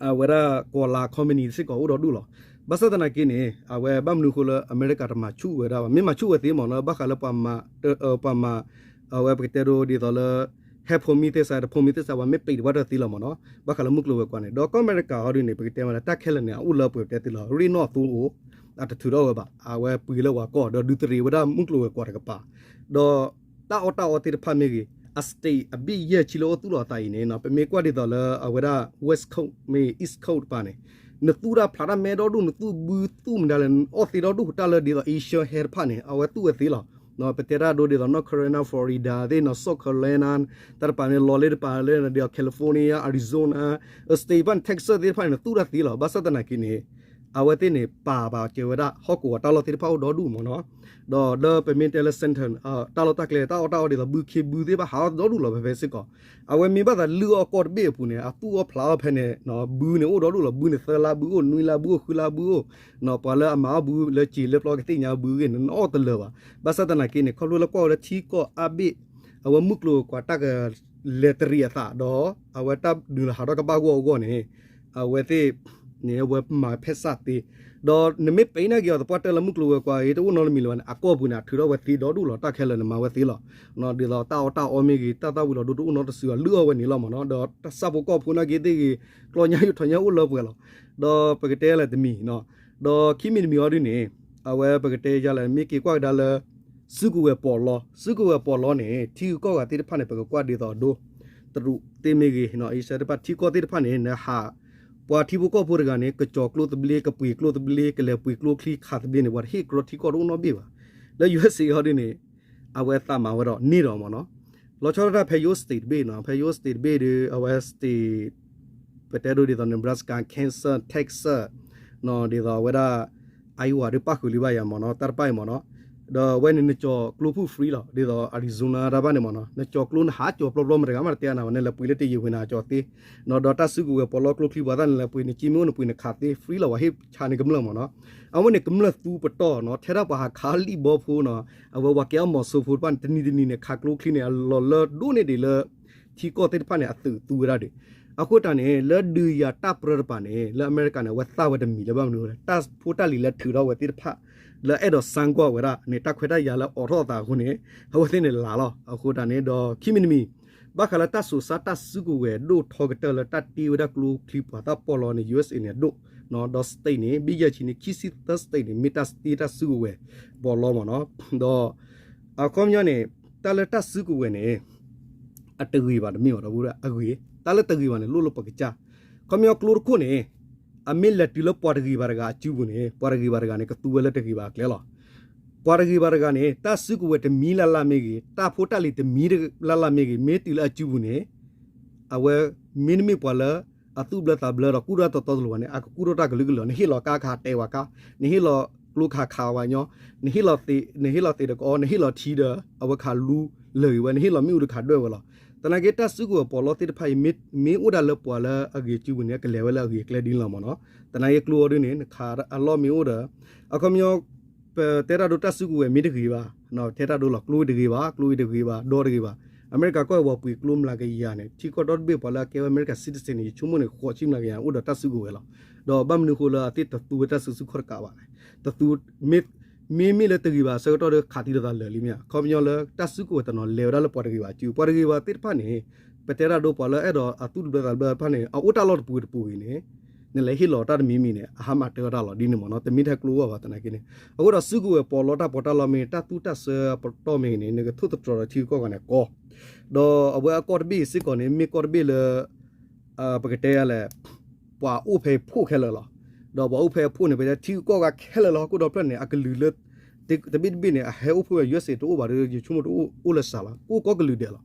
အဝဲဒၣ်ကီၤလၤ company စ့ၢ်ကီးအိၣ်ဒီဒူၣ်လီၤ. ဘၣ်ဆၣ်သနာ်က့န့ၣ် အဝဲဘၣ်မနုၤဃိလၢအမဲရကၤတမၤဆူၣ်ဝဲဒၣ်ဘၣ်, မ့ၢ်မၤဆူၣ်ဝဲသ့မ့ၢ်နီၤ ဘၣ်ဃးလၢပှၤမၤ ပှၤမၤ အဝဲပကတဲဒိဒ်သိးလၢ ဟဲဖိမံသ့စး တဖိမံသ့စး ပှၤမ့ၢ်ပံးတဘၣ်တၢ်သ့လီၤမ့ၢ်နီၤ, ဘၣ်ဃးလၢမုၢ်ကျိၤဝဲၤကွာ်န့ၣ်. ဒီးကီၢ်အမဲရကၤဟီဒ်န့ၣ် ပကတဲမးလၢတၢ်ခဲလၢာ်န့ၣ် အအိၣ်လၢပှဲၤပတဲသ့လီၤ, ရ့ၣ်နီၣ်အသိအိၣ် အတထုးထီၣ်ဝဲဘၣ်, အဝဲပှ့ၤလၢပှၤကီၢ် ဒီးဒုးတရံးဝဲဒၣ်မုၢ်ကျိၤဝဲၤကွာ်တကပၤ, ဒီး တၢ်အီၣ်တၢ်အီသ့ၣ်တဖၣ်မ့ၢ်ဂ့ၤ, အ state အဘ့ၣ်ယဲၢ်ဆံလၢအိၣ်သူၣ်လီၤအသးအံၤန့ၣ် ပမ့ၢ်ကွၢ်ဒ်သိးလၢအဝဲဒၣ် West Coast မ့ၢ် East Coast တပၤန့ၣ် နသူၣ်တၢ်ဖျးတၢ်မဲဒီဒူၣ် နသူၣ်ဘုသူၣ်မတၤလဲၣ် နအီၣ်သ့ဒီဒူၣ် တၢ်လၢဒ်သိး Asian ဟဲတဖၣ်န့ၣ် အဝဲသူၣ်ဝဲသ့လီၤ. ပတဲတၢ်ဒိဒ်သိး North Carolina, Florida သ့ၣ်နီၤ South Carolina တၢ်တပၤန့ၣ် လီၤလၢတပၤလၢဒ်သိး California, Arizona, state တဖၣ်န့ၣ် Texas သ့ၣ်တဖၣ်န့ၣ် နသူၣ်တၢ်သ့လီၤ. ဘၣ်ဆၣ်သနာ်က့န့ၣ် အဝဲသ့ၣ်န့ၣ် ပာ်ဘၣ်စၢၤဝဲဒၣ် ဟီၣ်ကဝီၤတၢ်လီၢ်သ့ၣ်တဖၣ်အိၣ်ဒီဒူၣ်မ့ၢ်နီၤ, ဒီးလၢပမ့ၢ်တဲလၢ center တၢ်လီၢ်တၢ်ကျဲ တၢ်အီၣ်တၢ်အီဒ်သိး ဘုခ့ဘုသ့ၣ်တဖၣ်ဟးထီၣ်ဒီဒူၣ်လီၤ ဖဲဖဲစ့ၢ်ကီး, အဝဲမ့ၢ်ဘၣ်သးလုၢ်အီၣ်ကီၢ်တဘ့ၣ်အပူၤန့ၣ် အသူၣ်အီၣ်ဖျးအီၣ်ဖဲန့ၣ် ဘုန့ၣ်အိၣ်ဒီဒူၣ်လီၤ, ဘုန့ၣ်သၢလါဘုအိၣ် နွံလါဘုအိၣ် ဃုလါဘုအိၣ်, ပှၤလၢအမၤအီၣ်ဘုလၢစ့ၤလၢပျီကသ့ၣ်ညါဘုဂ့ၢ်န့ၣ် နအီၣ်တလၢာ်ဘၣ်. ဘၣ်ဆၣ်သနာ်က့န့ၣ် ခီဖျိလၢကွၢ်ဝဲလၢထံကီၢ်အါဘ့ၣ် အဝဲမုၢ်ကျိၤဝဲၤကွာ်တၢ်ကလဲၤတရံးအသးဒီး အဝဲတၢ်ဒုးလီၤဟးထီၣ်ကဘၣ်ဂီၢ်အဂီၢ်န့ၣ် အဝဲသ့ၣ်န့ၣ် အဝဲမၤဖဲစးသ့, ဒီးနမ့ၢ်ပာ်နာ်က့ၤအီၤ သပှၢ်တၢၢ်လၢမုၢ်ကျိၤဝဲၤကွာ်အံၤ တအိၣ်နီတမံၤလၢၤဘၣ်န့ၣ် အကီၢ်ပူၤန့ၣ် အထုးထီၣ်ဝဲသ့ဒီဒူၣ်လီၤ, တၢ်ခဲလၢာ်န့ၣ် မၤဝဲသ့လီၤ. ဒ်သိးတၢ်အီၣ်တၢ်အီမ့ၢ်ဂ့ၤ တၢ်သၣ်ဝံၤလီၤဒိတအိၣ်နီတစု အလုၢ်အီၣ်ဝဲန့ၣ်လီၤမ့ၢ်နီၤ, ဒီးတၢ်ဆၣ်ဖိကီၢ်ဖိနာ်က့သ့ၣ်ဂ့ၤ ကျီညါယိးထီၣ်ညါအိၣ်လၢပှဲၤလီၤ. ဒီးပကတဲလဲၣ်တမံၤ ဒီးခံမံၤတမံၤအီၤဒ်န့ၣ် အဝဲပကတဲယၤလဲၣ် မ့ၢ်က့ၤကွၢ်ကဒါလၢ စုကဝဲၤပီးလီ, စုကဝဲၤပီးလီန့ၣ် ထံဂုၤကီၢ်ဂၤသ့ၣ်တဖၣ်န့ၣ် ပကကွၢ်ဒ်သိးအဒိ တရူးသ့ၣ်မ့ၢ်ဂ့ၤ အံၣ်စရ့လးသ့ၣ်တဖၣ် ထံကီၢ်သ့ၣ်တဖၣ်န့ၣ် နဟး ပှၤထံဖိကီၢ်ဖိတဂၤန့ၣ် ကကၠီၤကျိသဘျ့ ကပှ့ၤကျိသဘျ့ ကလဲၤပှ့ၤကျိချံခးသဘျ့န့ၣ် ပှၤတဟ့ၣ်ကြီထံကီၢ်တအိၣ်နီတဘ့ၣ်ဘၣ်. လၢ ယူအ့စ့ၣ် ဟီဒ်န့ၣ် အဝဲသးမၤဝဲဒီးန့ၢ်ဒီးမ့ၢ်နီၤ, လီၤဆီဒၣ်တၢ်ဖဲယိအ့စ့ၣ်တဘ့ၣ်နီၤ, ဖဲယိအ့စ့ၣ်တဘ့ၣ်ဒီး အဝဲ state ပတဲဒိဒ်သိး Nebraska, Kansas, Texas ဒ်သိးအဝဲဒၣ် Iowa ဒီးပၣ်ဃုာ်လံဘၣ်ယၤမ့ၢ်နီၤ, တၢ်တပၣ်အံၤမ့ၢ်နီၤ, ဒီးအဝဲန့ၣ်နကၠီၤကျိဖုၣ် free လီၤ, ဒ်သိး Arizona တၢ်ဘၣ်န့ၣ်မ့ၢ်နီၤ, နကၠီၤကျိနဟးကၠီၤပျီပျီ မတၤတဂၤမးတတဲနၤဘၣ်, နလဲၤပှ့ၤလၢတယံာ်ဝ့ၤနၤကၠီၤသ့, ဒီးတၢ်စုကဝဲၤပီးလီကျိချံပှၤသၣ်န့ၣ် လဲၤပှ့ၤနက့မ့ၢ်အိၣ် နပှ့ၤနခးသ့ free လီၤ, ပှၤဟ့ၣ်ဆါန့ၢ်ကမျၢၢ်မ့ၢ်နီၤ. အဝဲန့ၣ်ကမျၢၢ်သူပတီၢ်နီၤ, ထဲဒၣ်ပှၤဟးခးလံာ်ဘီဖိနီၤ, အဝဲပှၤကဲအီၣ်မီၤစိဖိတဖၣ်န့ၣ် တနံၤတနံၤန့ၣ် ခးကျိချံန့ၣ် အလီၤလၢဒိၣ်န့ၢ်ဒံးလၢ ထံကီၢ်သ့ၣ်တဖၣ်န့ၣ် အသုးသူဝဲဒၣ်ဒီး, အဃိတၢ်န့ၣ် လၢဒုးယၤတၢ်ပြၢတပၤန့ၣ် လၢအမဲရကၤန့ၣ် အဝဲသၣ်ဝဲတမံၤလၢဘၣ်မနုၤလဲၣ်, တၢ်ဖိတၢ်လံၤလၢထုးထီၣ်ဝဲသ့ၣ်တဖၣ် လၢအဲၣ်ဒိးစၣ်ကွၢ်ဝဲဒၣ်န့ၣ် တၢ်ခွဲးတၢ်ယာ်လၢအိးထီၣ်အသးအဃိန့ၣ် အဝဲသ့ၣ်န့ၣ်လၤလီၤ. အဃိတၢ်န့ၣ်ဒီး ခံမံၤတမံၤ ဘၣ်ဃးလၢတၢ်စိၤစါတၢ်စုကဝဲၤဒိၣ်ထီကတၢၢ်လၢတၢ်တ့ဝဲဒၣ်ကျိချံပှၤသၣ်ပီးလီန့ၣ် ယူအ့စ့ၣ်န့ၣ်အဒိၣ်, ဒီး state န့ၣ် ဘ့ၣ်ယဲၢ်ဆံန့ၣ် ခံဆံသၢ state န့ၣ် မ့ၢ်တၢ်တ့တၢ်စုကဝဲၤပီးလီမ့ၢ်နီၤ, ဒီး အခီပညီန့ၣ် တၢ်လၢတၢ်စုကဝဲၤန့ၣ် အတဂ့ၤဘၣ်တမ့ၢ်ဘၣ်ဒီပုၢ်ဝဲၢ် အဂ့ၤ, တၢ်လၢတဂ့ၤဘၣ်န့ၣ် လိၣ်လၢပကစၢ်, ခီပညီကျိတခိၣ်န့ၣ် အမ့ၢ်လဲၤတုၤလၢပှၤတဂ့ၤဘၣ်တဂၤအစုပူၤန့ၣ် ပှၤတဂ့ၤဘၣ်တဂၤန့ၣ် ကသူဝဲလၢတဂ့ၤဘၣ်အကျဲလီၤ. ပှၤတဂ့ၤဘၣ်တဂၤန့ၣ် တၢ်စုကဝဲၤတမံၤလၢ်လၢ်မ့ၢ်ဂ့ၤ တၢ်ဖိတၢ်လံၤတမံၤလၢ်လၢ်မ့ၢ်ဂ့ၤ မ့ၢ်တုၤလၢအစုပူၤန့ၣ် အဝဲမ့တမ့ၢ်ပှၤလၢ အသူၣ်ဘျၢသးဘျၢဒီးကူၣ်တၢ်တီတီလိၤဘၣ်န့ၣ် အကကူၣ်ထီၣ်တၢ်ကလုာ်ကလုာ်လီၤ. နဟ့ၣ်လီၤကါခးတဲဝဲကါ, နဟ့ၣ်လီၤကျိခးခးဝဲညီ, နဟ့ၣ်လီၤသ့း, နဟ့ၣ်လီၤသ့းဒီးကအီ, နဟ့ၣ်လီၤထံဒီး အဝဲခးလူလၢာ်ဂ့ၤဝဲ, နဟ့ၣ်လီၤမ့ၣ်အူဒီးခးဒွဲၣ်ဝဲလီၤ. သနာ်က့တၢ်စုကဝဲၤပီးလီသ့ၣ်တဖၣ်အံၤ မ့ၢ်အိၣ်ဒၣ်လၢပှၤလၢအဂ့ၤစုပူၤန့ၣ် အကလဲၤဝဲလၢအဂ့ၤအကျဲဒ်န့ၣ်လီၤမ့ၢ်နီၤ. သနာ်က့ကျိအီၤဒ်န့ၣ် နခးအလီၢ်မ့ၢ်အိၣ်ဒီး အခီပညီ ပတဲတၢ်ဒိတၢ်စုကဝဲၤမ့ၢ်တဂ့ၤဘၣ်, ထဲတၢ်ဒိလီၤ ကျိအံၤတဂ့ၤဘၣ်, ကျိအံၤတဂ့ၤဘၣ်, ဒီတဂ့ၤဘၣ်. အမဲရကၤကီၢ်ပှၤပှ့ၤကျိမျးကယၤန့ၣ် ထံကီၢ်ဒီတဘ့ၣ်ပှၤလၢအကဲဝဲအမဲရကၤ citizen န့ၣ် ယဆိကမိၣ်န့ၣ် ဃိးဆံမျးကယၤအိၣ်ဒီးတၢ်စုကဝဲၤလီၤ. ဒီးဘၣ်မနုၤဃိလၢအသ့ၣ်တသူဝဲတၢ်စုဆူၣ်ခီၣ်တကးဘၣ်လဲၣ်. တသူ မ့မ့ၢ်လၢတဂ့ၤဘၣ်အဆၢကတီၢ်ဒီးခးသံလိာ်သးလၢာ်လံမ့ၢ်ဧါ. အခီပညီလၢတၢ်စုကဝဲၤတနီၤလဲၤဝဲဒၣ်လၢပှၤတဂ့ၤဘၣ်စု, ပှၤတဂ့ၤဘၣ်သ့ၣ်တဖၣ်န့ၣ် ပတဲတၢ်ဒိပှၤလၢအဲၣ်ဒိးအသူၣ်တဘျၢသးတဘျၢတဖၣ်န့ၣ် အအိၣ်တၢ်လီၢ်တပူၤတပူၤဂ့ၤန့ၣ် နလဲၤဟ့ၣ်လီၤတၢ်တမံၤမံၤန့ၣ် အဟါမၢ်တၢ်တၢ်လီၤဒ်န့ၣ်မ့ၢ်နီၤ, တမ့ၢ်ထဲကျိအဂီၢ်ဘၣ်သနာ်က့န့ၣ်. အဃိဒီးစုကဝဲၤပီးလီတၢ်ပီးတၢ်လီမ့ၢ်ဂ့ၤ တၢ်သူၣ်တၢ်ဆၢပတီၢ်မ့ၢ်ဂ့ၤန့ၣ် နကထိၣ်သတြီၤဒီးထံဂုၤကီၢ်ဂၤန့ၣ်ကီ, ဒီးအဝဲအကီၢ်တဘ့ၣ်စ့ၢ်ကီးန့ၣ် မ့ၢ်ကီၢ်တဘ့ၣ်လၢ ပကတဲယၤလဲၣ် ပှၤအိၣ်ဖဲအဖှိၣ်ခဲလၢာ်လီၤ. ဒီးပှၤအိၣ်ဖဲအဖှိၣ်န့ၣ် ပတဲထံဂုၤကီၢ်ဂၤခဲလၢာ်လၢဟီၣ်ခိၣ်ဒီဖျၢၣ်န့ၣ် အကလုာ်လၢ တဘ့ၣ်တဘ့ၣ်န့ၣ် အဟဲအိၣ်ဖှိၣ်ဝဲ ယူအ့စ့ၣ် တအိၣ်ဘၣ်ဒီး ယဆိကမိၣ်တအိၣ်လၢစှၤလီၤ, ကအိၣ်ကီၢ်ကလုာ်ဒဲးလီၤ.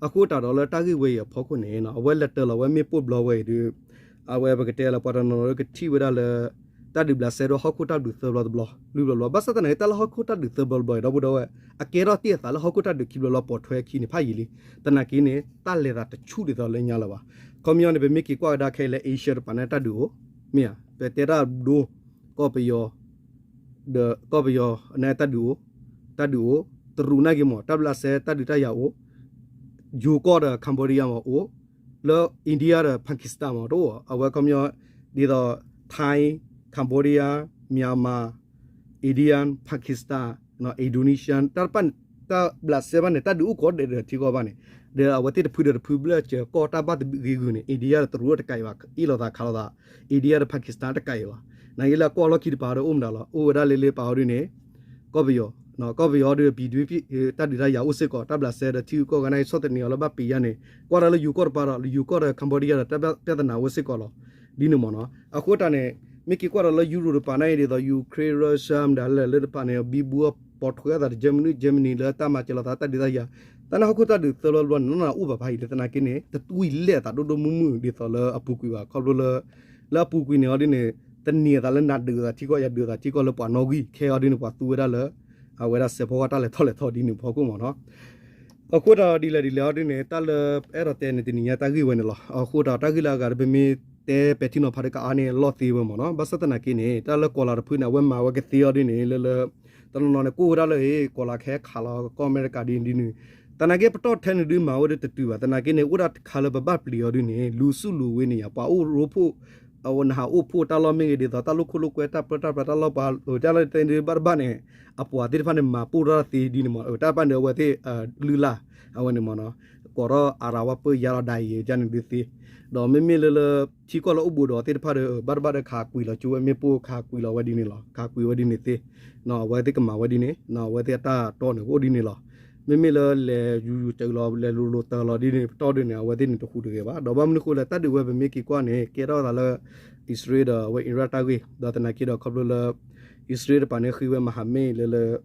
အဃိသတးဒီးလၢတၢ်ဂ့ၢ်ဝဲအံၤအဖီခိၣ်န့ၣ် အဝဲလဲၤတၢၤလီၤဝဲမ့ၣ်ပိၢ်ဘျီဝဲအံၤဒီး အဝဲပကတဲလၢပှၤတနီၤနီၤကထံၣ်ဝဲဒၣ်လၢ တၢ်ဒုးဘျးစဲဒီးဟီၣ်ခိၣ်တၢ်ဒုးသၢဘျီတဘျီ လွံၢ်ဘျီတဘျီ ဘၣ်ဆၣ်သနာ်က့ တၢ်လၢဟီၣ်ခိၣ်တၢ်ဒုးသၢဘျီတဘျီအံၤ ဒီပုၢ်ဒီဝဲၢ် အကဲထီၣ်တ့ၢ်အသးလၢဟီၣ်ခိၣ်တၢ်ဒုးခံဘျီတဘျီပိာ်ထွဲခံန့ၣ် ဖးယံာ်လံ. သနာ်က့န့ၣ် တၢ်လဲၤသးတဆူၣ်ဒ်သိးလၢညါလၢၤဘၣ်. ခီပညီန့ၣ် ပမ့ၢ်က့ၤကွၢ်ကဒါခဲအံၤလၢ Asia တပၤန့ၣ် တၢ်ဒုးအိၣ်, မ့ၢ်ဧါ, ပတဲတၢ်ဒိ ကီၢ်ပယီၤ ဒီးကီၢ်ပယီၤန့ၣ် တၢ်ဒုးအိၣ်, တၢ်ဒုးအိၣ်, တရူးနာ်က့မ့ၢ် တၢ်ဘျးစဲတၢ်ဒုးတၢ်ယၤအိၣ်, ယိၤကီၢ်ဒီး Cambodia မ့ၢ်အိၣ်, လၢ India ဒီး Pakistan မ့ၢ်တအိၣ်, အဝဲခီပညီ ဒ်သိး Thai, Cambodia, Myanmar, Indian, Pakistan, Indonesia တၢ်တပၣ်န့ၣ် တၢ်ဘျးစဲဘၣ်န့ၣ် တၢ်ဒုးအိၣ်ကိးဂၤဒဲးဒီးထံကီၢ်ဘၣ်န့ၣ်, ဒီးအဝဲသ့ၣ်တဖုဒီးတဖုဘျၢၣ်စၢၤကီၢ်တၢ်ဘၣ်တဂ့ၤဂုာ်န့ၣ် India ဒီးတရူးတကးအံၤဘၣ်, အ့ၣ်လိာ်သးခးလိာ်သး India ဒီး Pakistan တကးအံၤဘၣ်. နာ်က့လၢအကီၢ်လီၢ်ခံတပၤဒီးအိၣ်မတၤလီၤ, အိၣ်ဝဲဒၣ်လၢလၢပာ်အီၤဒ်န့ၣ် ကီၢ်ပယီၤ, ကီၢ်ပယီၤဒီး ပြည်တွင်း တၢ်ဒုးတၢ်ယၤအိၣ်စ့ၢ်ကီး, တၢ်ဘျးစဲဒီးထံဂုၤကီၢ်ဂၤနာ်က့ ဆီၣ်သနံးအီၤလၢဘၣ်ပ့ၤယါန့ၣ်, ကွၢ်တၢ်လၢယိၤကီၢ်တပၤဒီး လၢယိၤကီၢ်ဒီး Cambodia ဒီး တၢ်ပြဿနာအိၣ်စ့ၢ်ကီးလီၤ. ဒ်န့ၣ်မ့ၢ်နီၤ. အဃိတၢ်န့ၣ် မ့ၢ်က့ၤကွၢ်ဒီးလၢ Europe တပၤနာ်က့ ဒ်သိး Ukraine, Russia မတၤလဲၣ်လၢတပၤန့ၣ် ဘံဘူအီၤပိာ်ထွဲအသးဒီး Germany, Germany လၢတၢ်မၤစၢၤလိာ်သးတၢ်ဒုးတၢ်ယၤ, တၢ်န့ၣ်ဟီၣ်ခိၣ်တၢ်ဒုးသၢဘျီတဘျီန့ၣ် နီၢ်နီၢ်အိၣ်ဘၣ်ဖးယံာ်လံ သနာ်က့န့ၣ် တတွံၢ်လဲၢ်အသးဒိၣ်ဒိၣ်မုၢ်မုၢ်ဒ်သိးလၢအပူၤကွံာ်ဘၣ်. ခီဖျိလၢ လၢအပူၤကွံာ်န့ၣ်အီၤဒ်န့ၣ် တန့ၢ်အသးလၢနၤဒုးအသးထံကီၢ် ယၤဒုးအသးထံကီၢ်လၢပှၤနီၣ်ဂံၢ် ခဲအီၤဒ်န့ၣ် ပှၤသူဝဲဒၣ်လၢ အဝဲဒၣ်စဲးဖီကီၢ်တၢ်လဲၤထီၣ်လဲၤထီဒ်န့ၣ်ဖီခိၣ်မ့ၢ်နီၤ. အဃိဒီးဒ်လဲၣ်ဒ်လဲၣ်အီၤဒ်န့ၣ် တၢ်လၢအဲၣ်ဒိးတဲန့ၣ်တနံၤညါတၢ်ဂ့ၢ်ဝဲန့ၣ်လီၤ. အဃိဒီးတၢ်ဂ့ၢ်လၢအဂၤဒီး ပမ့ၢ်တဲပဲာ်ထံနီၤဖးဒီးကအါန့ၢ်အလီၢ်သ့ဝဲမ့ၢ်နီၤ. ဘၣ်ဆၣ်သနာ်က့န့ၣ် တၢ်လၢကီၤလၤတဖုန့ၣ် အဝဲမၤဝဲကသ့အီၤဒ်န့ၣ် လၢလၢ တနီၤနီၤန့ၣ် ကိၢ်ဝဲဒၣ်လၢ ကီၤလၤခဲခးလီၤကီၢ်အမဲရကၤဒ်န့ၣ်ဒ်န့ၣ် သနာ်က့ပတီၢ်ထဲန့ၣ်ဒုးမၤဝဲဒၣ်တတုၤဘၣ်. သနာ်က့န့ၣ် အိၣ်ဒၣ်တခါလၢပဘၣ်ပျံၤအီၤဒ်န့ၣ် လူၤဆူၣ်လူၤဝ့န့ၣ်ယါ ပှၤအိၣ်ရိဖှိၣ် အဝဲနဟးအိၣ်ဖှိၣ်တၢ်လီၢ်မ့ၢ်ဂ့ၤ ဒ်သိးတၢ်လိၣ်ခိၣ်လိၣ်ကွဲ တၢ်ပၢတၢ်ပြးတၢ်လီၢ်ပှၤ တၢ်လီၢ်တသ့ဒ်ဘၣ်တဘၣ်န့ၣ် အပှၤသ့ၣ်တဖၣ်န့ၣ်မၤပိၢ်ထီၣ်သ့ဒ်န့ၣ်မ့ၢ် တၢ်တဖၣ်န့ၣ် အဝဲသ့ၣ် လုၢ်လၢ် အဝဲန့ၣ်မ့ၢ်နီၤ ကိးထီၣ်အရၤဝါပၢၢ်ယါလီၤဒၣ်အံၤ ကန့ၣ်ဒုးသ့ ဒီးမ့မ့ၢ်လၢလၢ ထံကီၢ်လၢအိၣ်ဘူးဒီးသ့ၣ်တဖၣ်ဒီး ဘၣ်တဘၣ်ဒီးခးကွံာ်လီၤကၠိဝဲမ့ၣ်ပိၢ်ခးကွံာ်လီၤဝဲဒ်န့ၣ်လီၤ. ခးကွံာ်ဝဲဒ်န့ၣ်သ့ အဝဲသ့ၣ်ကမၤဝဲဒ်န့ၣ် အဝဲသ့ၣ်အတၢ်တီန့ၣ်ကအိၣ်ဒ်န့ၣ်လီၤ. မ့မ့ၢ်လၢလဲၤယူၤယူၤတုၤလီၤ လဲၤလိၤလိၤတၢ်လီၤဒ်န့ၣ် ပတီၢ်ဒ်န့ၣ် အဝဲသ့ၣ်န့ၣ်တဟူးတဂဲၤဘၣ် ဒီးဘၣ်မနုၤဃိလဲၣ် တၢ်ဒုးဝဲပမ့ၢ်က့ၤကွၢ်န့ၣ် ကဲထီၣ်သးလၢ အံၣ်စရ့လးဒီးအဝဲ Iran တၢ်ဂ့ၢ် ဒီးသနာ်က့ဒီးခီဖျိလၢ အံၣ်စရ့လးတပၤန့ၣ်ဃ့ဝဲမၤဟးမ့ၣ်လၢလၢ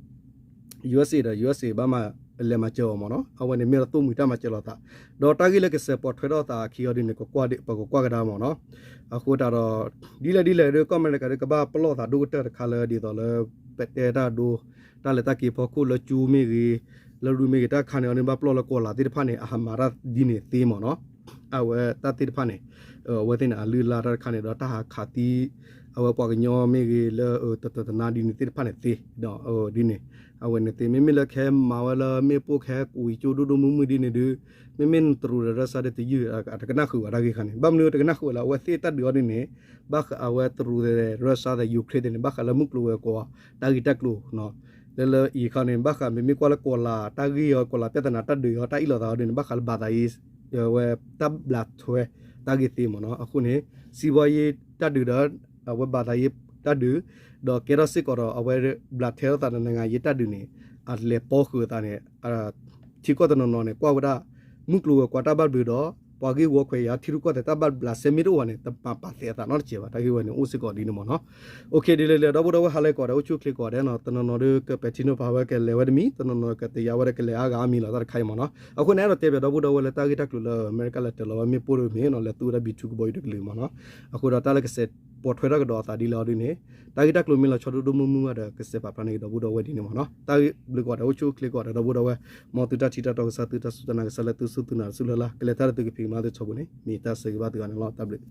USA ဒီး USA ဘၣ်မၤလဲၤမၤစၢၤအီၤမ့ၢ်နီၤ အဝဲန့ၣ်မ့ၢ်လၢသိၣ်မှံၤတၢ်မၤစၢၤလိာ်သး ဒီးတၢ်ဂ့ၢ်လၢကစဲးပိာ်ထွဲထီၣ်သးအခံအီၤဒ်န့ၣ် ပကကွၢ်ကဒါမ့ၢ်နီၤ အဃိတၢ်ဒီး ဒ်လဲၣ်ဒ်လဲၣ်ဒီး ကီၢ်အမဲရကၤဒီးကဘၣ်ပလီၢ်သးဒိၣ်ကတၢၢ်တခါလၢဒ်သိးလၢ ပတဲတၢ်ဒိ တၢ်လဲၤတၢ်က့ၤဖီခိၣ်လၢကၠိမ့ၢ်ဂ့ၤ လၢရူမ့ၢ်ဂ့ၤ တၢ်ခါန့ၣ်အီၤန့ၣ် ဘၣ်ပလီၢ်လၢကီၤလၤသ့ၣ်တဖၣ်န့ၣ် အဟးမၤတၢ်ဒ်န့ၣ်သ့မ့ၢ်နီၤ အဝဲတၢ်သ့ၣ်တဖၣ်န့ၣ် အဝဲသ့ၣ်န့ၣ် အလုၢ်အလၢ်တၢ်တခါန့ၣ်ဒီး တၢ်ဟးခးသံ အဝဲပှၤကညီမ့ၢ်ဂ့ၤလၢ တတနာ်ဒ်န့ၣ်သ့ၣ်တဖၣ်န့ၣ်သ့ ဒီးဒ်န့ၣ် အဝဲန့ၣ်သ့ မ့မ့ၢ်လၢခဲမၤဝဲလၢမ့ၣ်ပိၢ်ခဲကွံာ်ကၠိဒိၣ်ဒိၣ်မုၢ်မုၢ်ဒ်န့ၣ်ဒုး မ့မ့ၢ်နတရူးဒီး Russia ဒီးတယုၢ် အတကနၣ်ဃုာ်ဘၣ်တၢ်ဂ့ၢ်ခါန့ၣ် ဘၣ်မနုၤတကနၣ်ဃုာ်ဝဲလၢ အဝဲသ့ၣ်တၢ်ဒုးအီၤဒ်န့ၣ် ဘၣ်ဃးအဝဲတရူးဒီး Russia ဒီး Ukraine သ့ၣ်န့ၣ် ဘၣ်ဃးလၢမုၢ်ကျိၤဝဲၤကွာ် တၢ်ဂ့ၢ်တၢ်ကျိၤ လၢလၢအံၤခါန့ၣ် ဘၣ်ဃးမ့မ့ၢ်ကွၢ်လၢကီၤလၤတၢ်ဂ့ၢ်အီၤ ကီၤလၤပြဿနာတၢ်ဒုးအီၤ တၢ်အ့ၣ်လိာ်သးအီၤဒ်န့ၣ် ဘၣ်ဃးလၢဘၣ်သးအံၤ အဝဲတၢ်ဘျးထွဲတၢ်ဂ့ၢ်သ့မ့ၢ်နီၤ အဃိန့ၣ် စံးဘီယ့တၢ်ဒုးဒီး အဝဲဘၣ်သးယ့တၢ်ဒုး ဒီးကဲထီၣ်စ့ၢ်ကီးဒီး အဝဲဘျးထွဲထီၣ်သးဒီး နိုင်ငံရေး တၢ်ဒုးန့ၣ် အလဲၤပီဃုာ်အသးန့ၣ် ထံကီၢ်တနီၤနီၤန့ၣ် ကွၢ်ဝဲဒၣ် မုၢ်ကျိၤဝဲၤကွာ်တၢ်ဘၣ်ဘျုးဒီး ပှၤဂ့ၢ်ဝီခွဲးယာ် ထံရူၢ်ကီၢ်သဲးတၢ်ဘၣ်ဘျးစဲမ့ၢ်တအိၣ်ဘၣ်န့ၣ် တပာ်ပာ်သဲးအသးနီတစဲးဘၣ် တၢ်ဂ့ၢ်ဝဲန့ၣ်အိၣ်စ့ၢ်ကီးဒ်န့ၣ်မ့ၢ်နီၤ OK ဒ်လဲၣ်လဲၣ် ဒီပုၢ်ဒီဝဲၢ်ဟါလၢကိးဂၤဒဲး အိၣ်ဆူၣ်အိၣ်ချ့ကိးဂၤဒဲးနီၤ တနီၤနီၤဒီးကပဲာ်ထံနီၤဖးဝဲကလဲၤဝဲတမံၤ တနီၤနီၤကတယာ်ဝဲဒီးကလဲၤအါဂၤအါမံၤလီၤ တၢ်တခါအံၤမ့ၢ်နီၤ အဃိန့ၣ် အဲၣ်ဒိးတဲဘၣ်ဒီပုၢ်ဒီဝဲၢ်လၢတၢ်ဂ့ၢ်တၢ်ကျိၤလၢ အမဲရကၤလဲၤတၢၤလီၤဝဲမ့ၣ်ပိၢ်ဒီးမ့ၢ်နီၤ လဲၤသူဝဲဒၣ် B two ကဘီယူၤတကလုာ်မ့ၢ်နီၤ အဃိဒီးတၢ်လၢကစဲးပိာ်ထွဲထီၣ်ကဒီးအသးဒ်လဲၣ်အီၤဒ်န့ၣ် တၢ်ဂ့ၢ်တၢ်ကျိၤမ့ၢ်လီၤဆီဒိၣ်ဒိၣ်မုၢ်မုၢ်ဘၣ်ဒီး ကစဲးပာ်ဖျါန့ၢ်ကဒီးဒီပုၢ်ဒီဝဲၢ်ဒ်န့ၣ်မ့ၢ်နီၤ တၢ်ဂ့ၢ်ဘျုးကိးဂၤဒဲး အိၣ်ဆူၣ်အိၣ်ချ့ကိးဂၤဒဲး ဒီပုၢ်ဒီဝဲၢ် မ်သုတၢ်ထံၣ်တၢ်တီကစၢ် သုတၢ်စူၢ်တၢ်နာ်ကစၢ်လၢသုစူၢ်သုနာ်တစူၢ်လၢ်လၢ် ကလဲၤတၢ်လၢသုကဖံးကမၤသုထီဘိန့ၣ် မ့ၢ်တၢ်ဆၢဂ့ၤဘၣ်သုဂၤန့ၣ်လီၤ တၢ်ဘျုး